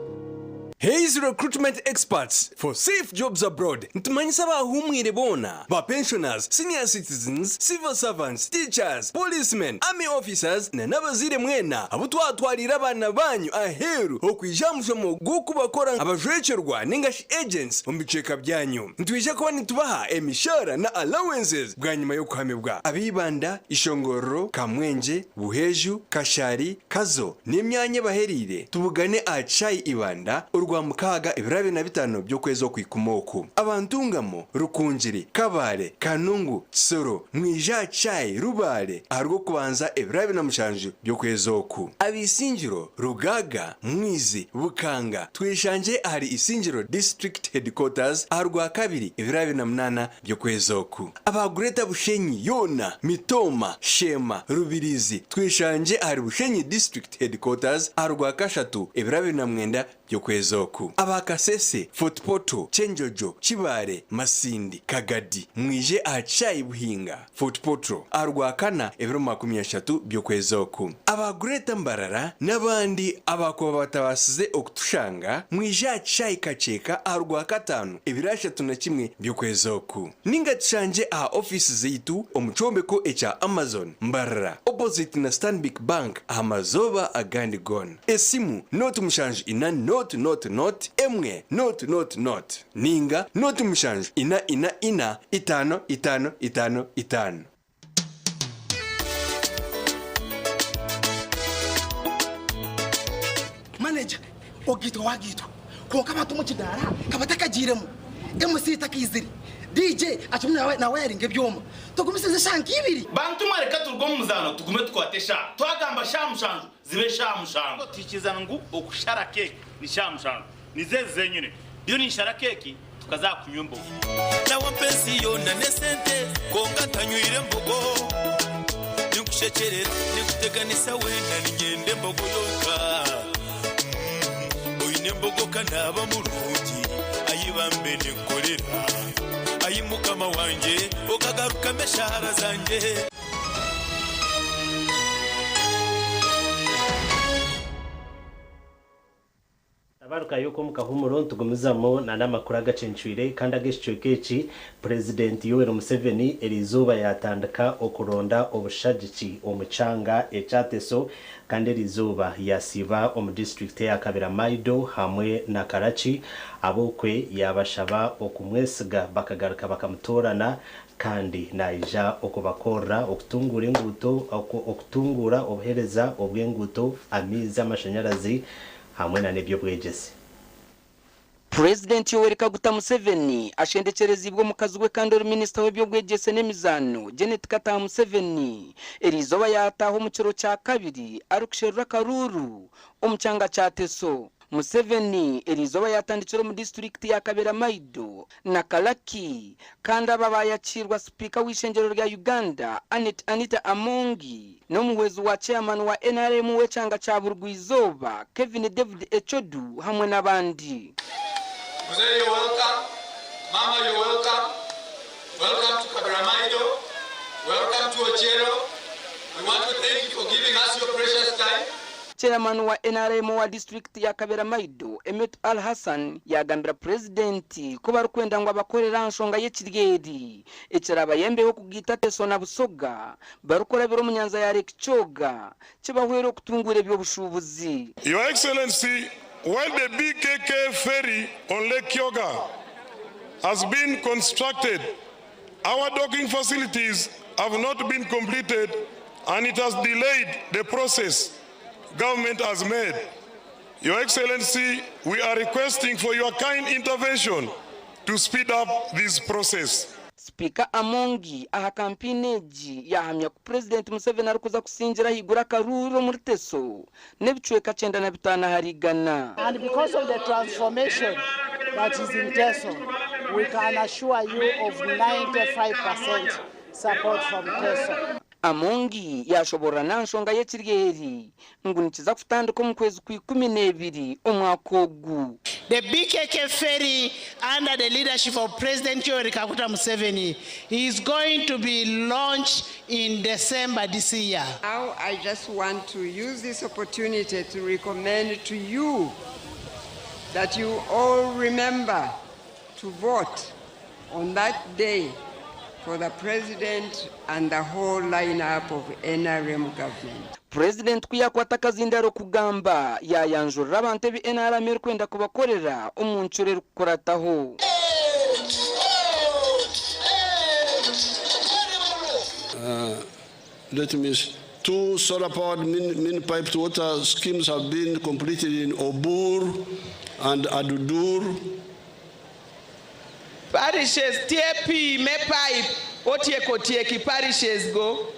Hays Recruitment Experts for Safe Jobs Abroad nitumanyisa abahuumwire boona, ba pensioners, senior citizens, civil servants, teachers, policemen, army officers na n'abazaire mwena abu twatwariire abaana baanyu aheeru okwija aha mushomo gw'okubakora abajwekyerwa ninga shi agents omu bicweka byanyu. Nitwija kuba nitubaha emishaara na allowances bwanyima y'okuhamibwa. Ab'Ibanda, Ishongororo, Kamwengye, Buheju, Kashari, Kazo n'emyanya ebahereire tubugane aha kishaayi Ibanda Orwamukaaga ebiro 25 by'okwezi Okwikumi oku. Aba Ntungamo, Rukungiri, Kabale, Kanungu, Kisoro mwije aha kishaayi Rubale aha Rwokubanza ebiro 27 by'okwezi oku. Aba Isingiro, Rugaaga, Mwizi, Bukanga tweshangye ahari Isingiro District Headquarters aha Rwakabiri ebiro 28 by'okwezi oku. Aba Greater Bushenyi yoona, Mitooma, Sheema, Rubirizi, tweshangye ahari Bushenyi District Headquarters aha Rwakashatu ebiro 29 by'okwezi oku. Aba Kasese, Fort Portal, Kyenjojo, Kibaale, Masindi, Kagadi, mwije aha kishaayi Buhinga, Fort Portal, aha Rwakana ebiro 30 by'okwezi oku. Aba Greater Mbarara n'abandi abaakuba batabaasize okutushanga, mwije aha kishaayi Kakyeka aha Rwakataano ebiro 31 by'okwezi oku. Ninga tushangye aha ofiisi zaitu omu kyombeko ekya Amazon, Mbarara, opposite na Stanbic Bank aha mazooba agandi goona. Esimu, nought mushanju ina nought nought nought emwe nought nought nought ninga nought mushanju ina ina ina itaano itaano itaano itaano. Manager, Ogaitwa wagaitwa kwonka abantu omu kidaara kabatakagiiremu, MC takaizire, DJ akirimu nawayaringa ebyoma, tugumisirize eshaaha nka ibiri. Bantu mwe reka turuge omu muzaano tugume tukwate eshaaha. Twagamba shaaha mushanju zibe shaaha mushanju. Tuhikirizana ngu okushara keeki ni shaaha mushanju. Nizo ezi zenyine. Ndiyo ninshara keeki tukaza aha kunywa embogo. Nawampa ensi yoona n'esente kwonka ntanywire mbogo. Ninkushekyerera, ninkuteganisa weena niinyenda embogo yonka. Oine embogo ka naaba murungi, ayi bambe ninkukorera. Ayi Mukama wangye okagarukamu eshaara zangye. Tabarukayo oku omu kahumuro nitugumizamu na n'amakuru agacencwire kandi ag'ekicweka eki, Purezidenti Yoweri Museveni eriizooba yaatandika okuronda obushagiki omu kyanga ekya Teso kandi eriizooba yaasiiba omu disiturikiti eya Kaberamaido hamwe na Karaki ab'okwe yaabashaba okumwesiga bakagaruka bakamutoorana kandi naija okubakorera okutunguura enguuto, okutunguura obuheereza obw'enguuto, amaizi, amashanyarazi hamwe na n'eby'obwegyese. Purezidenti Yoweri Kaguta Museveni ashendekyereziibwe omukazi we kandi ori minisita w'eby'obwegyese n'emizaano, Janet Kataha Museveni eriizooba yaataaha omu kiro kya kabiri arikusherura akaruuru omu kyanga kya Teso. Museveni eriizooba yaatandikire omu disiturikiti ya Kaberamaido na Kalaki kandi aba baayakiirwa sipiika w'eishengyero rya Uganda, Annet Anita Amongi n'omuhwezi wa Chairman wa NRM w'ekyanga kya Burugwa-izooba, Kevin David Echodu hamwe n'abandi. Mzee, you're welcome. Mama, you're welcome. Welcome to Kaberamaido. Welcome to Ochero. We want to thank you for giving us your precious time. Chairman wa NRM wa disiturikiti ya Kaberamaido, Emet Al Hassan yagambira purezidenti ku barikwenda ngu abakorere aha nshonga y'ekiryeri ekirabayembeho kugiita Teso na Busoga barikurabira omu nyanja ya Lake Kyoga kibahwere okutungura eby'obushuubuzi. Your Excellency, while the BKK ferry on Lake Kyoga has been constructed, our docking facilities have not been completed and it has delayed the process government has made. Your Excellency, we are requesting for your kind intervention to speed up this process. Sipiika Amongi aha kampeyini egi yaahamya ku Purezidenti Museveni arikuza kusingira ahaiguru akaruuru omuri Teso n'ebicweka 95 ahari igana. And because of the transformation that is in Teso, we can assure you of 95% support from Teso. Amongi yaashoboorora n'aha nshonga y'ekiryeri ngu nikiza kutandika omu kwezi kwa 12 omwaka ogu. The BKK ferry under the leadership of President Yoweri Kaguta Museveni is going to be launched in December this year. Now I just want to use this opportunity to recommend to you that you all remember to vote on that day for the president and the whole lineup of NRM government. Purezidenti ku yaakwata akazindaro kugamba yaayanjurira abantu ebi NRM erikwenda kubakorera omu ncuro erikukurataho. Let me two solar-powered mini piped water schemes have been completed in Obur and Adudur. Parishes tie pi me pipe otieko tieki parishes go.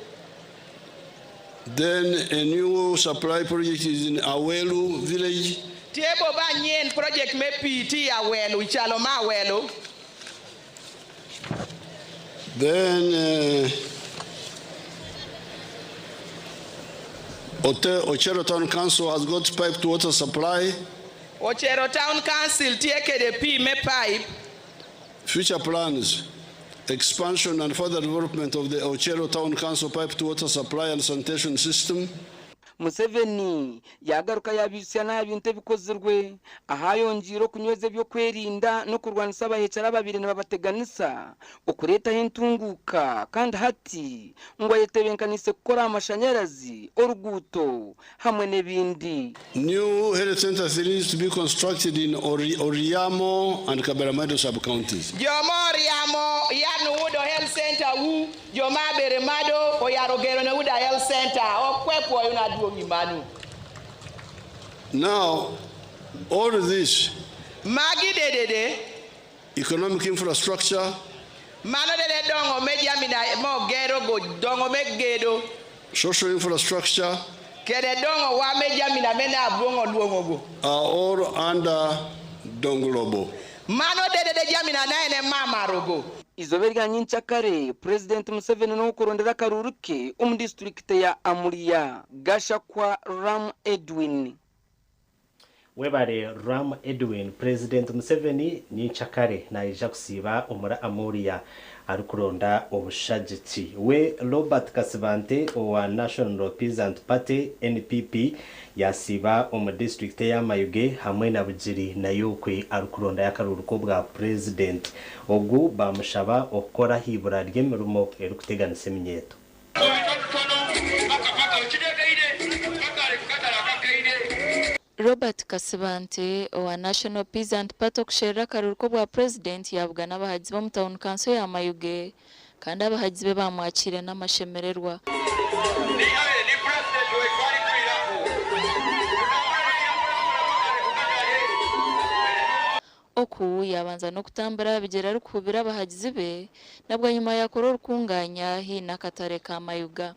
Then a new supply project is in Awelu village. Tie boba nyien project me pi ti Awelu ichalo ma Awelu. Then Ochero Town Council has got piped water supply. Ochero Town Council tie kede pi me pipe. Future plans, expansion and further development of the Ochero Town Council piped water supply and sanitation system. Museveni yagaruka yabisya n'aha bintu ebikozirwe ahayongiire okunyweza ebyokwerinda n'okurwanisa abahekyera babiri nibabateganisa okureetaho entunguuka kandi hati ngu ayetebenkanise kukora amashanyarazi oruguuto hamwe n'ebindi. New health center 3 is to be constructed in Oriamo and Kaberamaido sub-counties. Joma Oriamo yanu wudo health center wu joma Beremado oyaro gero ne wuda health center okwepo yuna duogi manu. Now, all this Magi dedede economic infrastructure, mano dede dongo me jamina mo gero go dongo me gedo social infrastructure kede dongo wa me jamina me na buongo luongo go are all under Donglobo. Mano dedede jamina na ene mama rogo. Izobe rya nyincakare President Museveni n'okurondera akaruru ke omu disitulikiti ya Amuria Gashakwa Ram Edwin. Webare Ram Edwin. President Museveni nyincakare naija kusiiba omuri Amuria arikuronda obushagiki. We Robert Kasibante owa National Peasant Party NPP yasiiba omu district ya Mayuge hamwe na Bugiri nayo kwe arikuronda yakaruru k'obwa president. Ogu bamushaba okukora hibura ry'emirimo erikuteganisa eminyeeto. Robert Kasibante owa National Peasant Party okusherera akaruru k'obwa president yabugana abahagizi b'omu town council ya Mayuge kandi abahagizi be bamwakire n'amashemererwa. Oku yabanza n'okutambura abigere arikuhubira abahagizi be nabwo nyuma yakora orukunganya hi n'akatare ka Mayuga.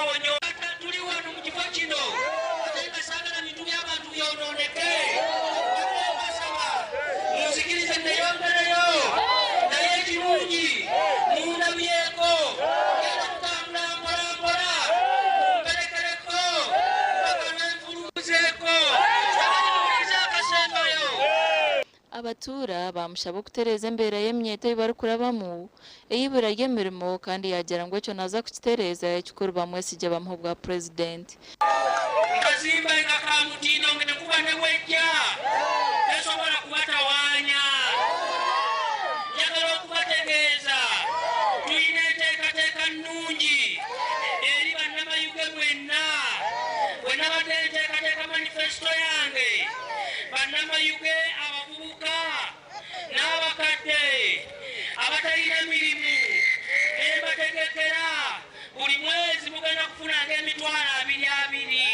Onyo tuli wano mu kifo kino ate nga saagala bintu by'abantu byonooneke. Mbasaba munzikirize neyongereyo, naye ekirungi mundabyeko genda kutambula mpola mpola, mumperekereko paka lwenfuluzeeko saganimuwulize akasembayo. Abatuura bamushaba okutereeza embeera y'emyeto ei barikurabamu ey'ibura ry'emirimo kandi yaagira ngu ekyo naaza kukitereeza ekikuru bamwesigye bamuhe obwa purezidenti. Nkazimba nga ka mutindo ng'enkuba ne bw'ejja tesobola kubatawaanya. Njagala okubategeeza tulina enteekateeka nnungi eri bannamayuge mwenna. Bwe nabadde nteekateeka manifesito yange, bannamayuge abavubuka n'abakadde abatalina mirimu embategekera buli mwezi mugenda kufunanga 20,000.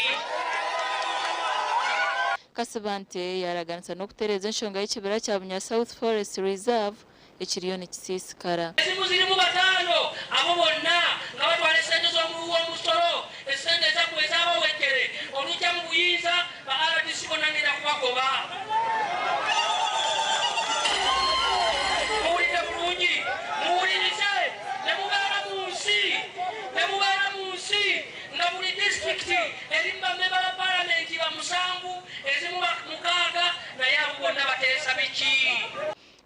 Kasibante yaaraganisa n'okutereeza enshonga y'ekibira kya Bunya South Forest Reserve ekiriyo nikisiisikara. Ezimu zirimu bataano, abo bonna nga batwala essente z'omuwi w'omusolo, essente ezaggwa ez'abawejjere olujja mu buyinza ba RDC bonna ngenda kubagoba. Muwulidde bulungi, muwulirize ne mubeera mu nsi, ne mubeera mu nsi nga buli disitulikiti erimu bammemba ba paalamenti ba 7, ezimu ba 6, naye abo bonna bateesa biki?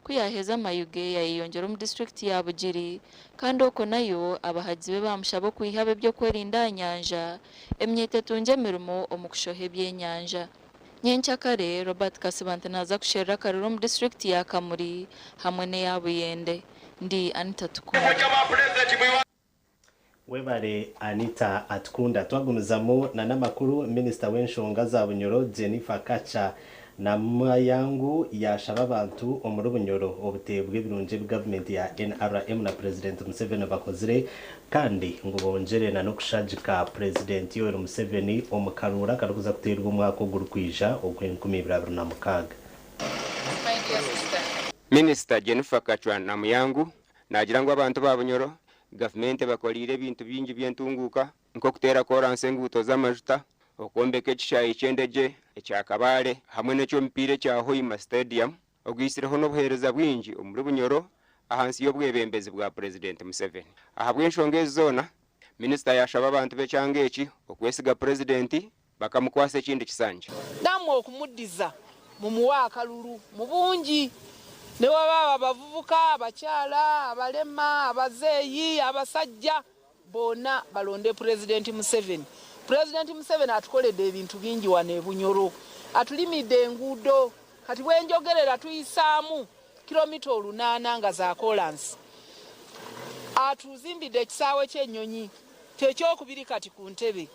Ku yaaheza Mayuge yayeyongyera omu disitulikiti ya Bugiri kandi okwo nayo abahagizi be baamushaba okwiha ab'ebyokwerinda aha nyanja emyeto etungye emirimo omu kushoha ebyenyanja. Nyenkyakare, Robert Kasibante naaza kusherura akaruru omu disitulikiti ya Kamuri hamwe n'eya Buyende. Ndi Anita Tukunda. Webale Anita Atukunda. Twagumizamu na n'amakuru, minisita w'enshonga za Bunyoro Jennifer Kacha Namayangu yashaba abantu omuri Bunyoro obuteebwa ebirungi ebi gavumenti ya NRM na President Museveni bakozire kandi ngu bongyere na n'okushagika President Yoweri Museveni omu karuuru akarikuza kuteerwa omwaka ogurikwija ogw'enkumi ibiri abiri na mukaaga. Minisita Jennifer Kachwa Namuyangu naagira ngu abantu ba Bunyoro gavumenti ebakoreire ebintu bingi by'entunguuka nk'okuteera koransi enguuto z'amajuta, okwombeka ekishaayi ky'endegye ekya Kabale hamwe n'eky'omupiira ekya Hoima Stadium, ogwisireho n'obuheereza bwingi omuri Bunyoro ahansi y'obwebembezi bwa Purezidenti Museveni. Ahabw'enshonga ezi zoona, minisita yaashaba abantu b'ekyanga eki okwesiga Purezidenti bakamukwasa ekindi kisanja. Nammwe okumuddiza mumuwe akalulu mu bungi, ne bwebaba abavubuka, abakyala, abalema, abazeeyi, abasajja bonna balonde Pulezidenti Museveni. Pulezidenti Museveni atukoledde ebintu bingi wano e Bunyoro, atulimidde enguudo, kati bwenjogerera tuyisaamu kilomita 800 nga za kolansi, atuzimbidde ekisaawe ky'ennyonyi kyekyokubiri kati ku ntebe,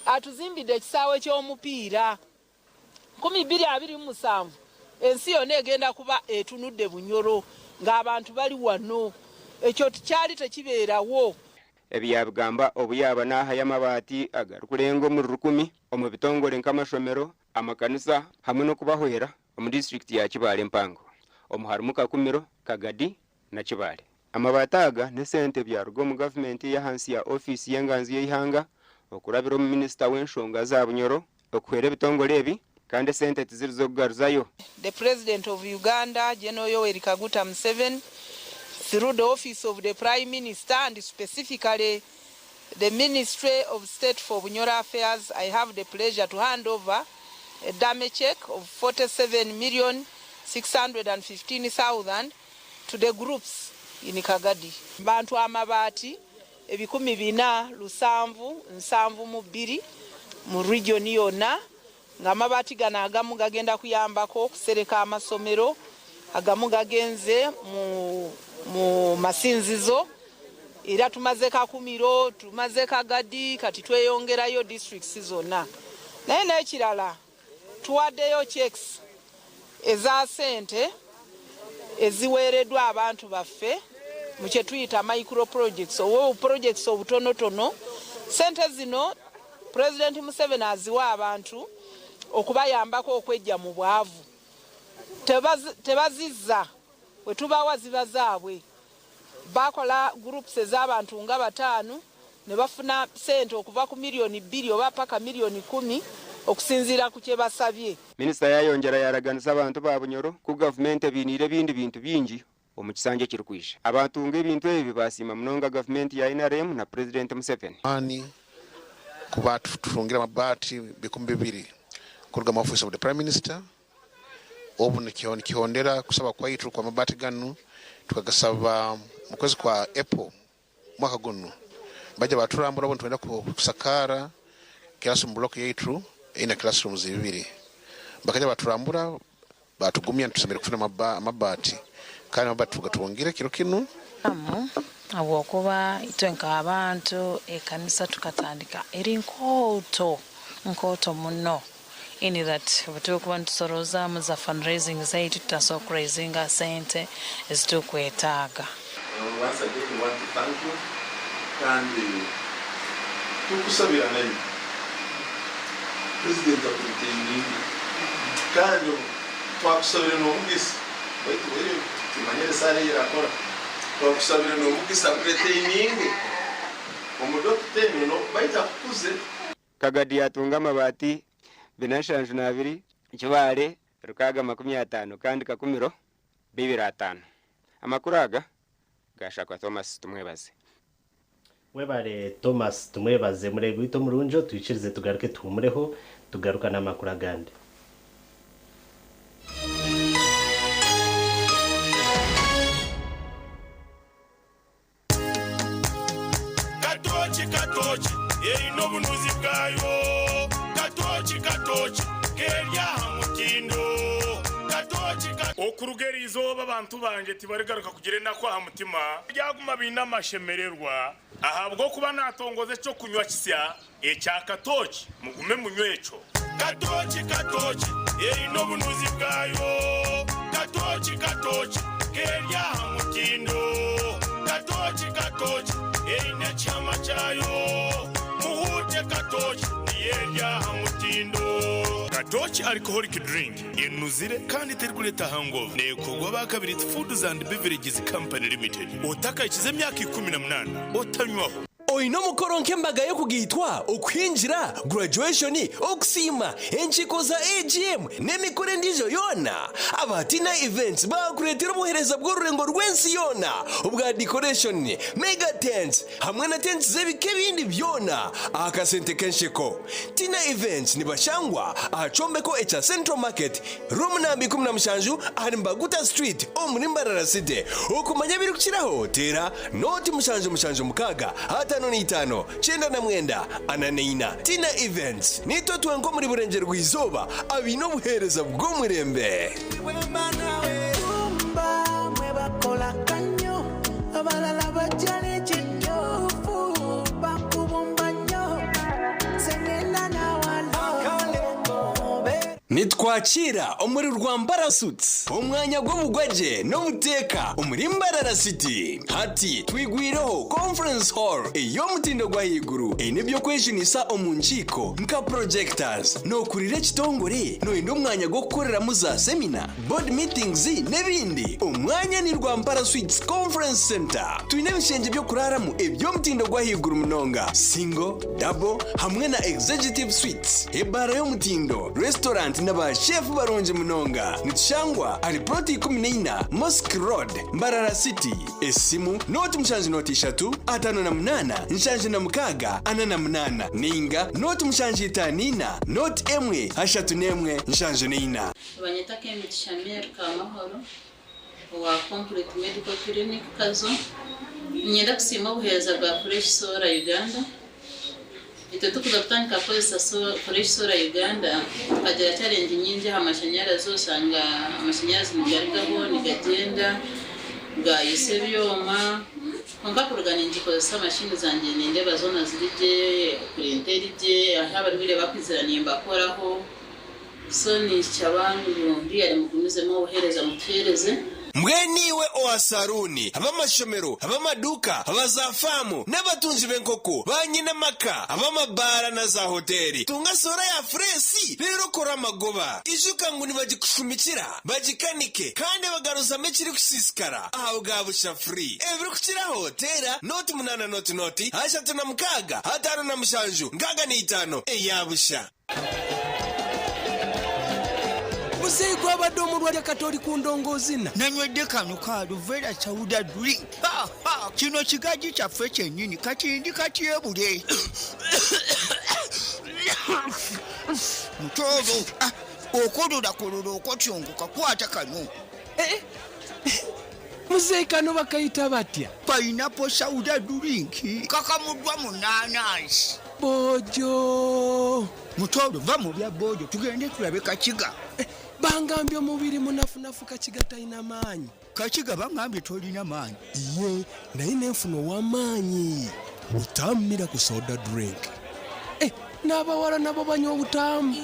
atuzimbidde ekisaawe ky'omupiira. 2027 ensi yonna egenda kuba etunudde Bunyoro ng'abantu bali wano, ekyo kyali tekibeerawo. Ebi yaabigamba obu yaaba naahayo amabaati agarikurenga omuri 1,000 omu bitongore nk'amashomero, amakanisa hamwe n'okubahwera omu disitulikiti ya Kibaale empango. Omu harimu Kakumiro, Kagadi na Kibaale. Amabaati aga n'esente byaruga omu gavumenti y'ahansi ya ofiisi y'enganzi y'eihanga okurabira omu minisita w'enshonga za Bunyoro okuhwera ebitongore ebi kandi esente tiziri z'okugaruzayo. The President of Uganda, General Yoweri Kaguta Museveni, through the office of the Prime Minister and specifically the Ministry of State for Bunyoro Affairs, I have the pleasure to hand over a dummy check of 47,615,000 to the groups in Kagadi. Bantu amabaati 472 mu region yonna, ng'amabaati gano agamu gagenda kuyambako okusereka amasomero, agamu gagenze mu masinzizo, era tumaze Kakumiro, tumaze Kagadi, kati tweyongerayo districts zonna. Naye n'ekirala tuwaddeyo checks eza ssente eziweereddwa abantu baffe mu kye tuyita micro projects oba projects obutonotono. Ssente zino President Museveni aziwa abantu okubayambako okwejja mu bwavu. Tebazizza, bwe tubawa ziba zaabwe. Bakola groups ez'abantu nga 5, Ne bafuna sente okuva ku miliyoni bbiri oba paka miliyoni kkumi okusinziira ku kye basabye. Minisita yayongyera yaraganisa abantu ba Bunyoro ku gavumenti ebainiire ebindi bintu bingi omu kisanja ekirikwija. Abatunga ebintu ebi baasiima munonga gavumenti ya NRM na Purezidenti Museveni. Amaani kuba tutungire amabaati 2000 kuruga mu office of the Prime Minister. Obu nikihondera kusaba kwaitu kw'amabaati ganu tukagasaba mu kwezi kwa April mwaka gunu. Baija baturambura obu nitwenda kusakaara classroom block yaitu eine classrooms ibiri. Bakaija baturambura batugumya nti tusemeriire kufuna amabaati kandi amabaati tugatungire kiro kinu. Habwokuba itwe nk'abantu ekanisa tukatandika eri nkooto, nkooto muno in that obu turikuba nitusoroozamu za fundraising zaitu tutasobora kuraizinga sente ezi turikwetaaga. Once again, we want to thank you kandi tukusabira nayo president akuretaininge kandi twakusabire n'omugisa baitu wewe timanyire sare erakora twakusabire n'omugisa akuretaininge omudokita eno baitu akukuze. Kagadi yatunga amabaati bina nshanju n'abiri, Kibaale rukaaga makumi ataano kandi Kakumiro bibiri ataano. Amakuru aga gaashakwa Thomas Tumwebaze. Webare Thomas Tumwebaze mureebi waitu omurungi otwikirize tugaruke tuhumureho tugaruka n'amakuru agandi. Katooki katooki eine obunuzi bwayo. Katooki katooki keri aha mutindo. Katooki ka. Okuruga eri izooba abantu bangye tibarigaruka kugira enaku aha mutima, baryaguma baine amashemererwa, ahabw'okuba naatongoza eky'okunywa kisya ekya katooki. Mugume munywe ekyo. Katooki katooki eine obunuzi bwayo. Katooki katooki keri aha mutindo. Katooki katooki eine ekihama kyayo. Muhuute katooki niyo eri aha mutindo. Katooki Alcoholic Drink enuzire kandi terikureeta hangover. Neekorwa aba Kabiriti Foods and Beverages Company Limited. Otakahikize emyaka 18 otanywaho. Oine omukoro nk'embaga y'okugaitwa, okuhingira, graduation, okusiima, enkiiko za AGM n'emikoro endiijo yoona? Aba Tina Events baakureetera obuheereza bw'orurengo rw'ensi yoona obwa decoration, mega tents hamwe na tents z'ebika ebindi byona aha kasente k'ensheko. Tina Events nibashangwa aha kyombeko ekya Central Market, Room namba 17 ahari Mbaguta Street omuri Mbarara City. Okumanya ebirikukiraho teera Nooti mushanju mushanju mukaaga ataano na itaano kyenda na mwenda ana na ina. Tina Events niitwe twenka omuri Burengyerwa Izooba abaine obuheereza bw'omurembe. Nitwakiira omuri Rwampara Suites omwanya gw'obugwagye n'obuteeka omuri Mbarara City. Hati twigwireho Conference Hall ey'omutindo gw'ahaiguru eine eby'okwejunisa omu nkiiko nka projectors. Nookurira ekitongore nooyenda omwanya gw'okukoreramu za semina, board meetings n'ebindi? Omwanya ni Rwampara Suites Conference Centre. Twine ebishengye by'okuraaramu eby'omutindo gw'ahaiguru munonga, single, double hamwe na executive suites, ebaara y'omutindo, restaurant na ba chef barungi munonga. Nitushangwa ahari plot 14 Mosque Road, Mbarara City. Esimu, nooti mushanju nooti ishatu, 58, 76, 48 ninga nooti mushanju itaano ina, nooti emwe, ashatu n'emwe, 74. Nibanyeta Kemigisha Mary Kamahoro owa Complete Medical Clinic Kazo. Niinyenda kusiima obuheereza bwa Fresh Solar Uganda. Itwe tukuza kutandika kukozesa Fresh Solar Uganda tukagira challenge nyingi aha mashanyarazi oshanga amashanyarazi nigarugaho nigagyenda gayosya ebyoma kwonka kuruga ningikozesa mashini zangye nindeeba zoona ziri gye, printer eri gye, ahu abarwaire bakwizira nimbakoraho. So ninshaba ngu riyari mugumizemu obuheereza mutuheereze. Mbwenu iwe owa saruuni, ab'amashomero, ab'amaduuka, aba za faamu, n'abatungi b'enkoko, ba nyine amaka, ab'amabaara na za hoteeri, tunga soora ya fureesi reero okore amagoba. Ijuka ngu nibagikushumikira, bagikanike, kandi bagaruzamu ekirikusiisikara aha bwa busha free. Ebirikukiraho teera nooti munaana nooti nooti 36 57 65 eya busha. Muzeeyi gwabadde omulwadde kati oli ku ndongoozina. Nanywedde kano ka Aluvera Sauda drink. Ha, ha, kino kigaji kyaffe kyennyini kati ndi katyebule. Mutooro, ah, okololakololo okotyongoka kwata kano. Eh, eh, muzeeyi kano bakayita batya? Pineapple Sauda drink kakamuddwa mu naanansi. Bojo. Mutooro va mu bya bojo tugende tulabe Kakiga. Eh, bangambye omubiri munafunafu Kakiga talina maanyi. Kakiga bangambye tolina maanyi. Iye naye nenfuna ow'amaanyi. Butamu miracle soda drink. Eh, n'abawala nabo banywa obutamu.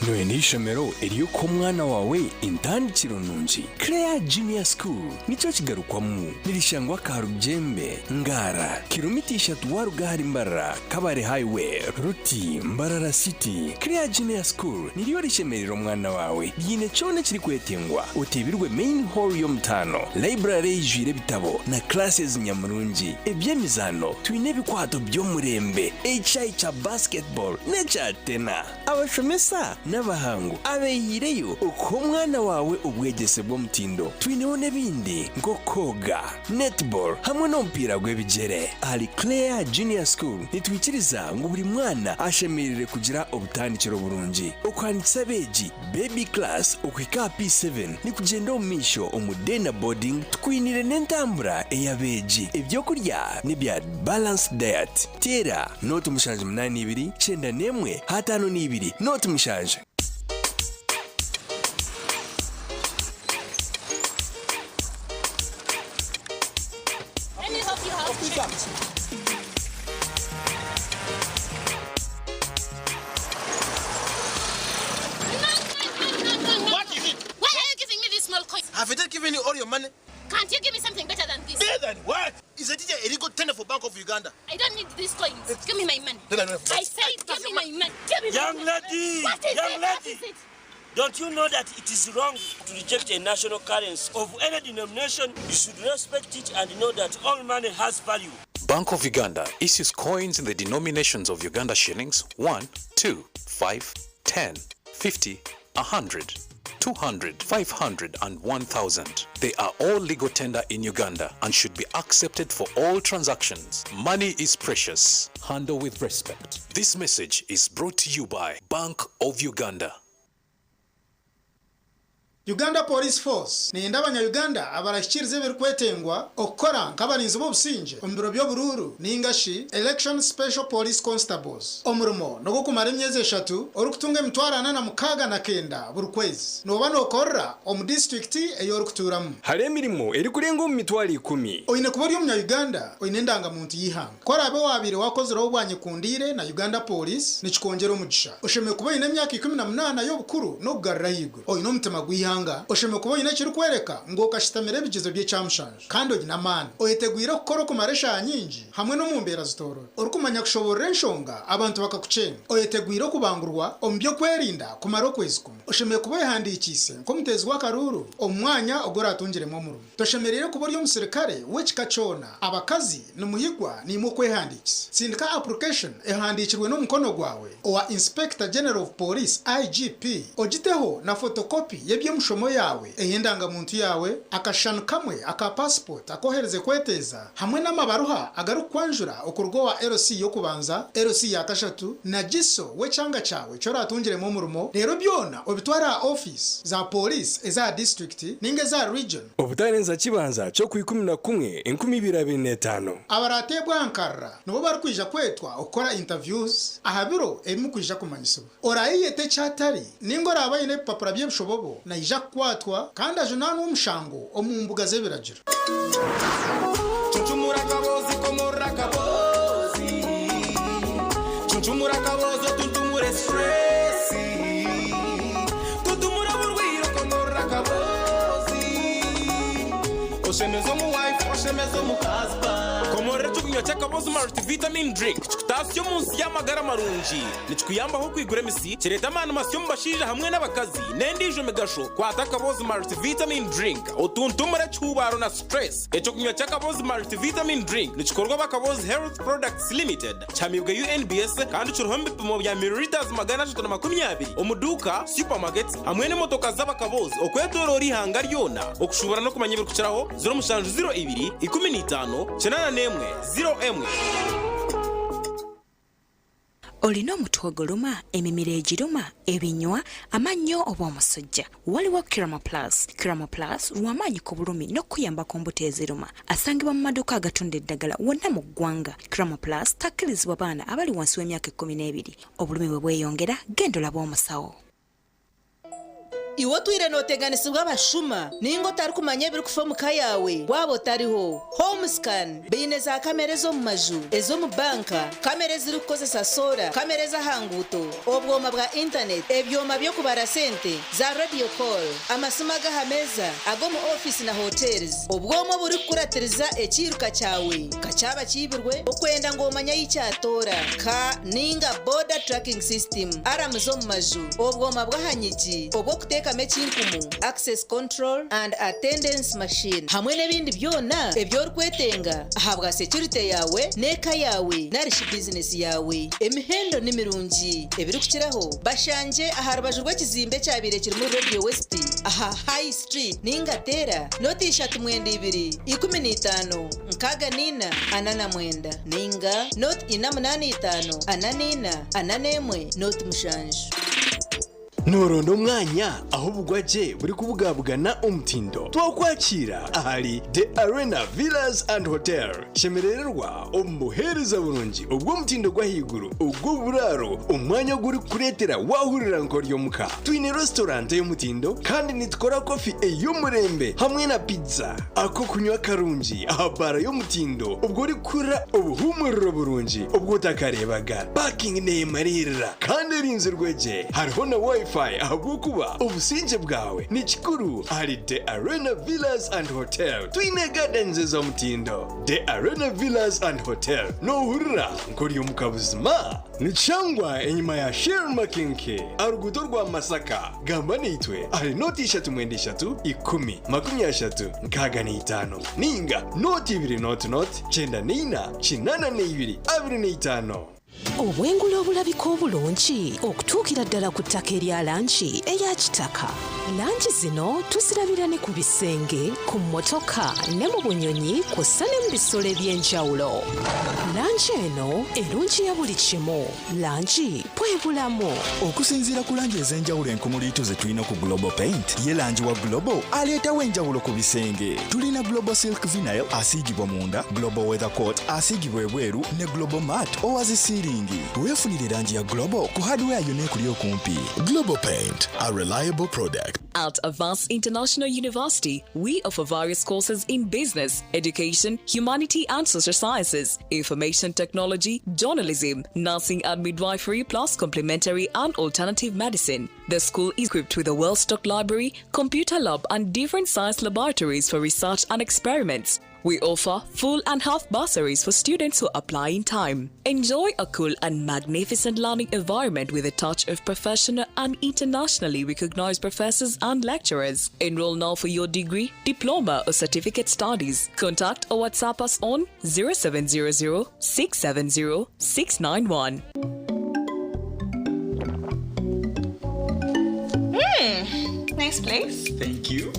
Noyenda eishomero ery'okuha omwana waawe entandikiro nungi? Clare Junior School nikyo kigarukwamu. Nirishangwa Karugyembe, Ngara, kiromita ishatu waaruga ahari Mbarara, Kabale Highway, Ruti, Mbarara City. Clare Junior School niryo rishemerera omwana waawe. Ryine kyona ekirikwetengwa oteebirwe main hall y'omutaano, library eijwire ebitabo na classes nyamurungi. Eby'emizaano twine ebikwato by'omurembe, ekishaayi kya basketball n'ekya tena. Abashomesa n'abahangu abeehiireyo okuha omwana waawe obwegyese bw'omutindo. Twineho n'ebindi nk'okwoga, netball hamwe n'omupiira gw'ebigyere. Ahari Clare Junior School nitwikiriza ngu buri mwana ashemereire kugira obutandikiro burungi. Okuhandiikisa abeegi Baby Class okuhika aha P7 nikugyenda omu maisho omu Day na Boarding tukwiniire n'entambura ey'abeegi. Eby'okurya n'ebya Balanced Diet. Teera nooti 782 91 52 nooti 7. What is it? Why are you giving me these small coins? Have they given you all your money? Can't you give me something better than this? Better than what? Is a teacher illegal tender for Bank of Uganda? I don't need these coins. Give me my money. No, no, no. I said give me my money. Give me my Young money. lady, What is young it? What lady. is it? Don't you know that it is wrong to reject a national currency of any denomination? You should respect it and know that all money has value. Bank of Uganda issues coins in the denominations of Uganda shillings 1, 2, 5, 10, 50, 100, 200, 500, and 1000. They are all legal tender in Uganda and should be accepted for all transactions. Money is precious. Handle with respect. This message is brought to you by Bank of Uganda. Uganda Police Force neyenda abanya-Uganda abarahikiriza ebirikwetengwa okukora nk'abarinzi b'obusingye omu biro by'oburuuru ninga shi Election Special Police Constables. Omurimo n'ogw'okumara emyezi eshatu orikutunga 469 buri kwezi. Nooba nookorera omu disiturikiti ei orikutuuramu. Hariho emirimo erikurenga omu 100,000. Oine kuba ori omunya-Uganda oine endangamuntu y'eihanga. Ku oraabe waabaire waakozireho obwanyekundiire na Uganda Police nikikwongyera omugisha. Oshemereire kuba oine emyaka 18 y'obukuru n'okugarura ahaiguru. Oine omutima gw'eihanga. Oshemereire kuba oine ekirikworeka ngu okashitamira ebigyezo by'ekyamushanju kandi oine amaani. Oyetegwire okukora okumara eshaaha nyingi hamwe n'omu mbeera zitoorobi. Orikumanya kushoboorora enshonga abantu bakakukyenga. Oyetegwire okubangurwa omu by'okwerinda kumara okwezi kumwe. Oshemereire kuba oyehandiikiise nk'omuteezi w'akaruuru omu mwanya ogu oratungiremu omurimo. Toshemereire kuba ori omusirikare w'ekika kyona. Abakazi nimuhigwa naimwe okwehandiikisa. Tsindika application ehandiikirwe n'omukono gwawe owa Inspector General of Police, IGP, ogiteho na photocopy y'eby'emishomo yaawe, ey'endangamuntu yaawe, akashushani kamwe aka passport akoherize kweteeza hamwe n'amabaruha agarikukwanjura okuruga owa LC y'okubanza, LC ya kashatu na GISO w'ekyanga kyawe eki oratungiremu omurimo reero byona obitware aha ofiisi za Pooriisi ez'aha disiturikiti ninga eza region. Obutarenza kibanza ky'okwa 11 2025. Abarateebwe aha nkarira nibo barikwija kwetwa okukora interviews aha biro ebi murikwija kumanyisibwa. Oraayeyeta eki atari ninga oraabe aine ebipapura by'ebishobobo naija kukwatwa kandi ajunaanwe omushango omu mbuga z'ebiragiro. Cuncumura akaboozi komorora akaboozi Cuncumura akaboozi otuntumure stress Tuntumura oburwaire. Oshemeza omu wife, oshemeza omu husband. Komorora ekyokunywa ky'akabozi Multivitamin Drink kikutaasya omu nsi y'amagara marungi. Nikikuyambaho okwigura emisi, kireeta amaani masya omu bashaija hamwe n'abakazi, n'endiijo migasho. Kwata akabozi Multivitamin Drink otuntumure ekihuubaaro na stress. Ekyokunywa ky'akabozi Multivitamin Drink nikikorwa aba Kabozi Health Products Limited, kihamiibwe UNBS kandi kiriho omu bipimo bya millilitres 320 omu duuka, supermarkets hamwe n'emotoka z'abakabozi okwetoroora eihanga ryona. Okushuubura n'okumanya ebirikukiraho, 0702 15 81 01. Olina omutwe oguluma, emimiro egiruma, ebinywa, amannyo oba omusujja? Waliwo Kiramo Plus. Kiramo Plus lw'amaanyi ku bulumi n'okukuyamba ku mbuto eziruma. Asangibwa mu maduuka agatunda eddagala wonna mu ggwanga. Kiramo Plus takkirizibwa baana abali wansi w'emyaka ekkumi n'ebiri. Obulumi bwe bweyongera, genda olabe omusawo. Iwe otwire nooteganisibwa abashuma ninga otarikumanya ebirikufa omu ka yaawe waaba otariho. Homescan baine za kamera ez'omu maju, ez'omu banka, kamera ezirikukozesa soora, kamera ez'aha nguuto, obwoma bwa intaneti, ebyoma by'okubara sente, za radio call, amasimu ag'aha meeza, ag'omu ofiisi na hotels, obwoma oburikukuratiriza ekiiruka kyawe ka kyaba kiibirwe okwenda ngu omanye ahi kyatoora, ka ninga border tracking system, aramu z'omu maju, obwoma bw'aha nyigi, obw'okuteekamu ekinkumu, access control and attendance machine hamwe n'ebindi byona ebi orikwetenga ahabwa security yaawe n'eka yaawe nari shi bizinesi yaawe. Emihendo ni mirungi. Ebirikukiraho bashangye aha rubaju rw'ekizimbe ekyabaire kirimu Radio West aha High Street ninga teera noti ishatu mwenda ibiri, 15, 64, 49 ninga noti ina munaana itaano, 44, 41, noti mushanju. Nooronda omwanya ahu obugwagye burikubugabugana omutindo? Twakwakiira ahari The Arena Villas and Hotel. Shemerererwa omu buheereza burungi obw'omutindo gw'ahaiguru ogw'oburaaro, omwanya ogurikukureetera waahurira nk'ori omuka. Twine restaurant ey'omutindo kandi nitukora kofi ey'omurembe hamwe na pizza. Ak'okunywa karungi aha baara y'omutindo obwo orikuhurira obuhuumuriro burungi obu otakareebaga. Parking neemariirira kandi erinzirwe gye. Hariho na Wi-Fi ahabw'okuba obusingye bwawe ni kikuru ahari The Arena Villas and Hotel. Twine gardens ez'omutindo. The Arena Villas and Hotel noohurira nk'ori omuka buzima? Nikishangwa enyima ya Shell Makinke aha ruguuto rwa Masaka. Gamba naitwe ahari nooti ishatu mwenda ishatu ikumi makumi ashatu nkaaga na itaano nainga nooti ibiri nooti nooti kyenda na ina kinaana na ibiri 25. Obwengula obulabika obulungi okutuukira ddala ku ttaka erya langi eya kitaka. Langi zino tuzirabira ne ku bisenge, ku mmotoka ne mu bunyonyi kw'ossa ne mu bisolo eby'enjawulo. Langi eno erungiya buli kimu. Langi bwe bulamu. Okusinziira ku langi ez'enjawulo enkumuliitu ze tulina ku Global Paint, ye langi wa Global aleetawo enjawulo ku bisenge. Tulina Global Silk Vinyl asiigibwa munda, Global Weather Coat asiigibwa ebweru ne Global Matte owa zi siiringi. Weefunire langi ya Global ku hardware yonna ekuli okumpi. Global Paint, a reliable product. At Avance International University, we offer various courses in business, education, humanity and social sciences, information technology, journalism, nursing and midwifery, plus complementary and alternative medicine. The school is equipped with a well stocked library, computer lab, and different science laboratories for research and experiments. We offer full and half bursaries for students who apply in time. Enjoy a cool and magnificent learning environment with a touch of professional and internationally recognized professors and lecturers. Enroll now for your degree, diploma, or certificate studies. Contact or WhatsApp us on 0700 670 691. Nice place. Thank you.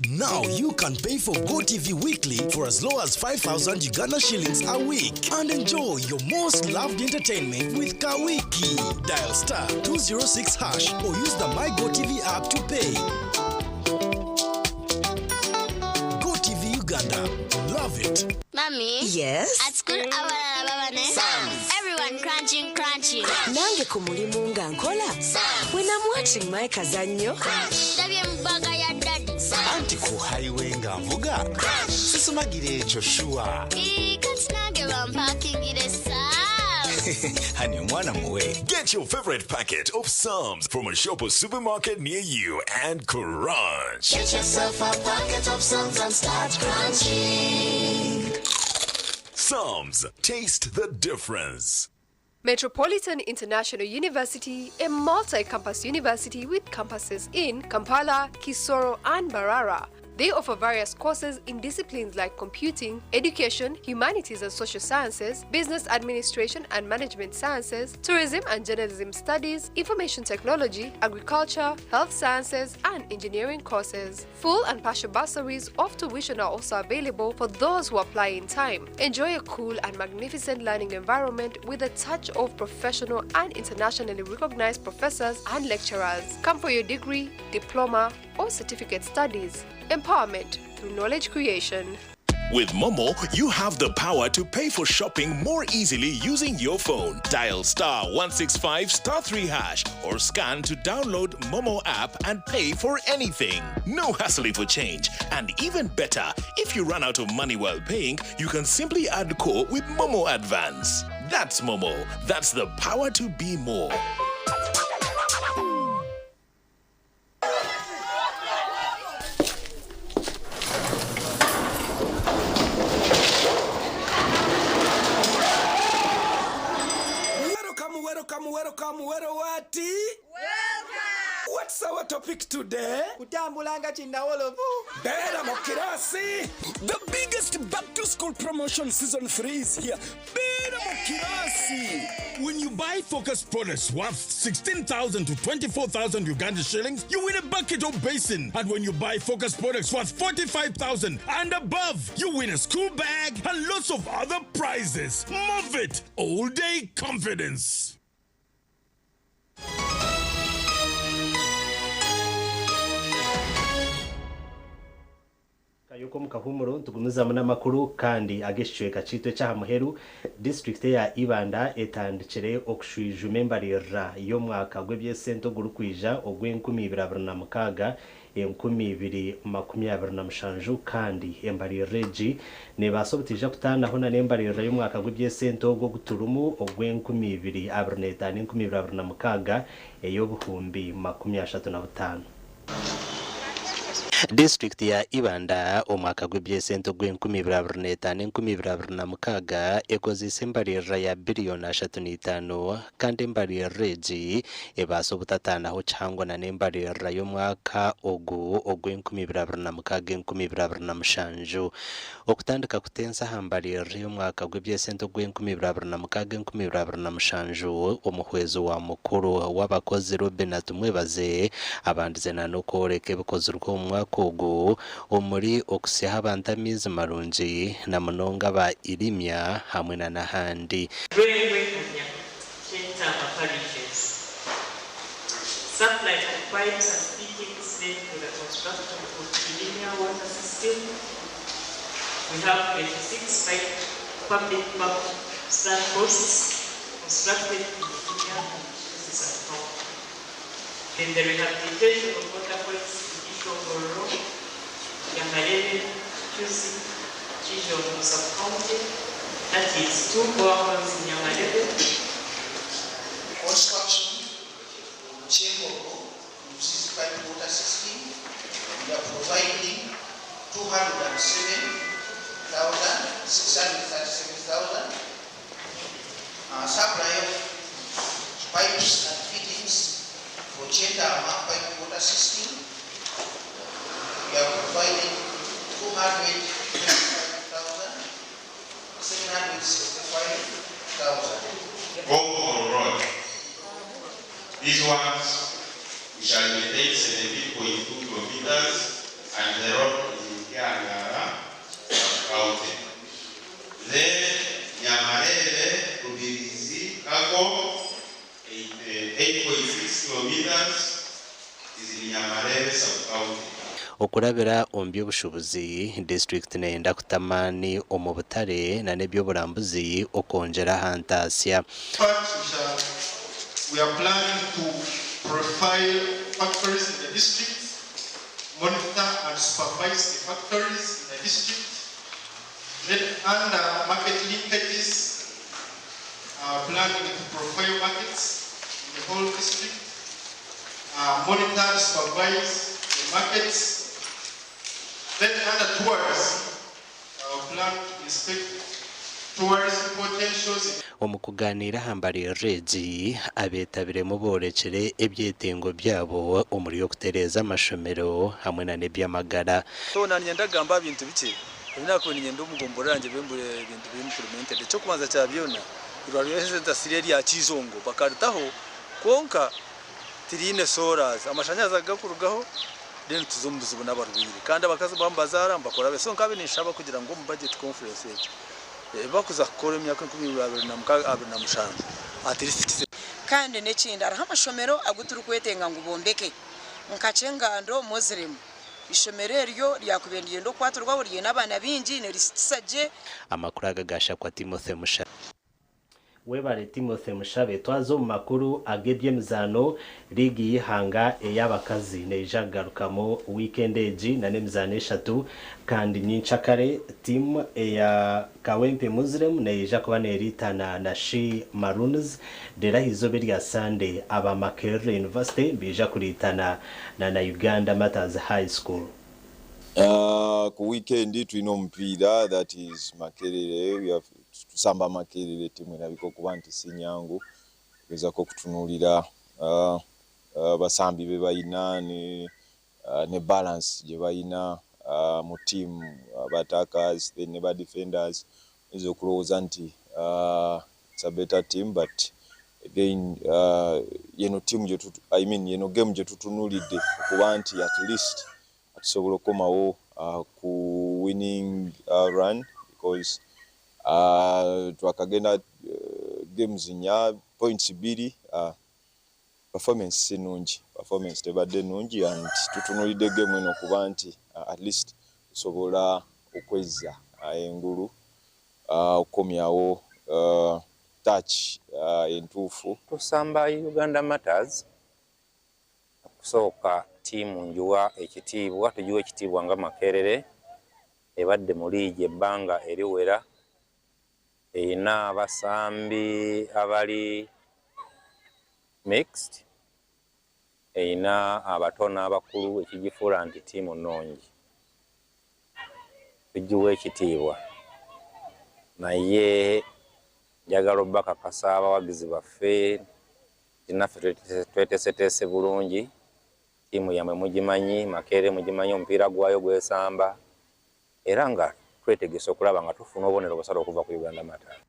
Now you can pay for GoTV weekly for as low as 5,000 Uganda shillings a week and enjoy your most loved entertainment with Kawiki. Dial star 206 hash or use the My GoTV app to pay. GoTV Uganda. Love it. Mommy? Yes? At school, abalala baba ne Everyone crunching, crunching. Nange ku mulimu nga nkola. When I'm watching my kazannyo. Ndabye mu bag ya daddy. Anti ku highway nga nvuga sisumagira ekyo sure. Ii, kati nange bampakingire Sam. Honey, omwana muwe. Get your favorite packet of Psalms from a shop or supermarket near you and crunch. Get yourself a packet of Psalms and start crunching. Psalms, taste the difference. Metropolitan International University, a multi campus university with campuses in Kampala, Kisoro, and Barara. They offer various courses in disciplines like computing, education, humanities and social sciences, business administration and management sciences, tourism and journalism studies, information technology, agriculture, health sciences, and engineering courses. Full and partial bursaries of tuition are also available for those who apply in time. Enjoy a cool and magnificent learning environment with a touch of professional and internationally recognized professors and lecturers. Come for your degree, diploma, or certificate studies. Empowerment through knowledge creation. With Momo, you have the power to pay for shopping more easily using your phone. Dial star 165 star 3 hash or scan to download Momo app and pay for anything. No hassling for change. And even better, if you run out of money while paying, you can simply add core with Momo Advance. That's Momo. That's the power to be more. Welcome, welcome, welcome, welcome, what? What's our topic today? Kutambula nga kinnawolovu. Beera mu kirasi. The biggest back to school promotion season 3 is here. Beera mu kirasi. When you buy Focus products worth 16,000 to 24,000 Uganda shillings, you win a bucket or basin. And when you buy Focus products worth 45,000 and above, you win a school bag and lots of other prizes. Move it! All day confidence. Kayoko omu kahuumuro nitugumizamu n'amakuru kandi ag'ekicweka kyaitu eky'aha muheru. Disiturikiti eya Ibanda etandikire okushwijuma embaririra y'omwaka gw'eby'esente ogurikwija ogw'enkumi ibiri abiri na mukaaga 2027 kandi embaririra egi neebaasa obutaija kutaanaho na n'embaririra y'omwaka gw'eby'esente ogwo oguturimu ogw'enkumi ibiri abiri n'etaano 2026 ey'obuhumbi 35. Disitulikiti ya Ibanda omwaka gw'eby'esente ogw'enkumi ibiri abiri n'etaano 2026 ekozeise embaririra ya biriyoni 35 kandi embaririra egi ebaasa obutataanaho kihangwa na n'embaririra y'omwaka ogu ogw'enkumi ibiri abiri na mukaaga 2027. Okutandika kutensa aha mbaririra y'omwaka gw'eby'esente ogw'enkumi ibiri abiri na mukaaga 2027, omuhwezi wa mukuru w'abakozi Robin Tumwebaze abandize na n'okworeka ebikozirwe omu mwaka ogu omuri okusyaho abantu amaizi marungi na munonga ba Irimya hamwe na n'ahandi. Railway and Nyakentama parishes. Supply of pipes and fittings led to the construction of the linear water system. We have 26 pipe public pump stand posts constructed in the linear and Kisubi county. Then the rehabilitation of water points in Ishongororo, Nyamarebe, Chusi, Chijongo sub-county, that is two boreholes in Nyamarebe. Construction of Kyembogo Ruzizi pipe water system, we are providing 207,637,000. Supply of pipes and fittings for Kyentama pipe water system, we are providing 225,765,000. Gongoro Road. These ones, we shall maintain 17.2 kilometers and the road is in Kiangara County. Then Nyamarere, Rubirizi, Kako, 8.6 kilometers is in Nyamarere sub-county. Okurabira omu by'obushubuzi, disitulikiti neyenda kuta amaani omu butare na n'eby'oburambuzi okwongyera aha ntaasya. Fact, we are planning to profile factories in the district, monitor and supervise the factories in the district. Then under market linkages, planning to profile markets in the whole district, monitor and supervise the markets. Then under tourism, plan to inspect tourism potentials. Omu kugaaniira aha mbaririra egi, abeetabiremu boorekire ebyetengo byabo omuri okutereeza amashomero hamwe na n'eby'amagara. So naninyenda kugamba aha bintu bikye ebi nakubaire niinyenda omu gomborora yangye bibe ebintu biri implemented. Ekyokubanza kya byona, eirwariro rya Health Centre Siri erya Kyizongo bakaritaho kwonka tiriine solars, amashanyarazi agakurugaho then tuza omu buzibu n'abarwaire kandi abakazi baba nibazaara nibakora so nkabe ninshaba kugira ngu omu budget conference egyo ebibakuza kukora emyaka 2006 27 at least kize. Kandi n'ekindi hariho amashomero agu turikwetenga ngu bombeke nka Kyengando Muslim. Eishomero eryo ryakubaire niryenda okukwatirwaho riine abaana baingi nirisitisa gye. Amakuru aga gashakwa Timothy Mushabe. Webare Timothy Mushabe. Twaza omu makuru ag'eby'emizaano, liigi y'eihanga ey'abakazi neija kugarukamu wiikendi egi nana emizaano eshatu kandi nyenkyakare tiimu eya Kawempe Muslim neija kuba neriitana na She Maroons reero ah'eizooba erya Sande aba Makerere University nibaija kuriitana na Uganda Martyrs High School. Ku weekend tulina omupiira that is Makerere, we have tusamba Makerere ttiimu erabika okuba nti si nyangu ogezako okutunuulira abasambi be balina ne ne balance gye balina mu ttiimu aba attackers then ne ba defenders oyinza okulowooza nti it's a better team but again yeno ttiimu gye I mean yeno game gye tutunuulidde okuba nti at least tusobola okukomawo ku winning run because twakagenda games nnya points bbiri, performance si nnungi, performance tebadde nnungi and tutunuulidde game eno okuba nti at least tusobola okwezza engulu okukomyawo touch entuufu. Tusamba Uganda Martyrs. Okusooka ttiimu ngiwa ekitiibwa, tugiwa ekitiibwa nga Makerere ebadde mu liigi ebbanga eriwera, erina abasambi abali mixed, erina abato n'abakulu ekigifuula nti ttiimu nnungi. Tugiwa ekitiibwa naye njagala obbakakasa abawagizi baffe nti naffe tweteeseteese bulungi. Ttiimu yammwe mugimanyi, Makerere mugimanyi, omupiira gwayo gwesamba era nga twetegese okulaba nga tufuna obubonero busatu okuva ku Uganda Martyrs.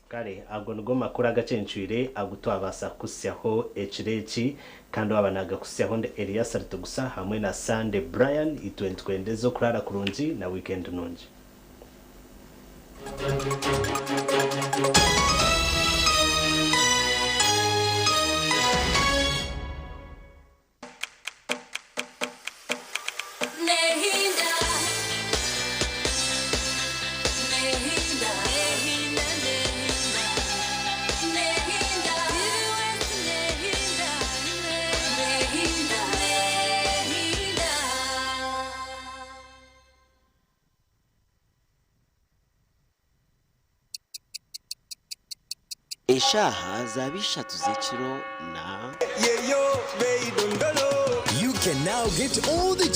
Kare ago nigo makuru agacencwire agu twabaasa kukuhitsyaho ekiro eki, kandi owaaba naagakuhitsyaho ndi Elias Ritugusa hamwe na Sunday Brian. Itwe nitukwendeza okuraara kurungi na wiikendi nungi. Nehinda, nehinda, nehinda, nehinda, nehinda, nehinda, nehinda. Eshaaha zaaba ishatu z'ekiro na. You can now get all the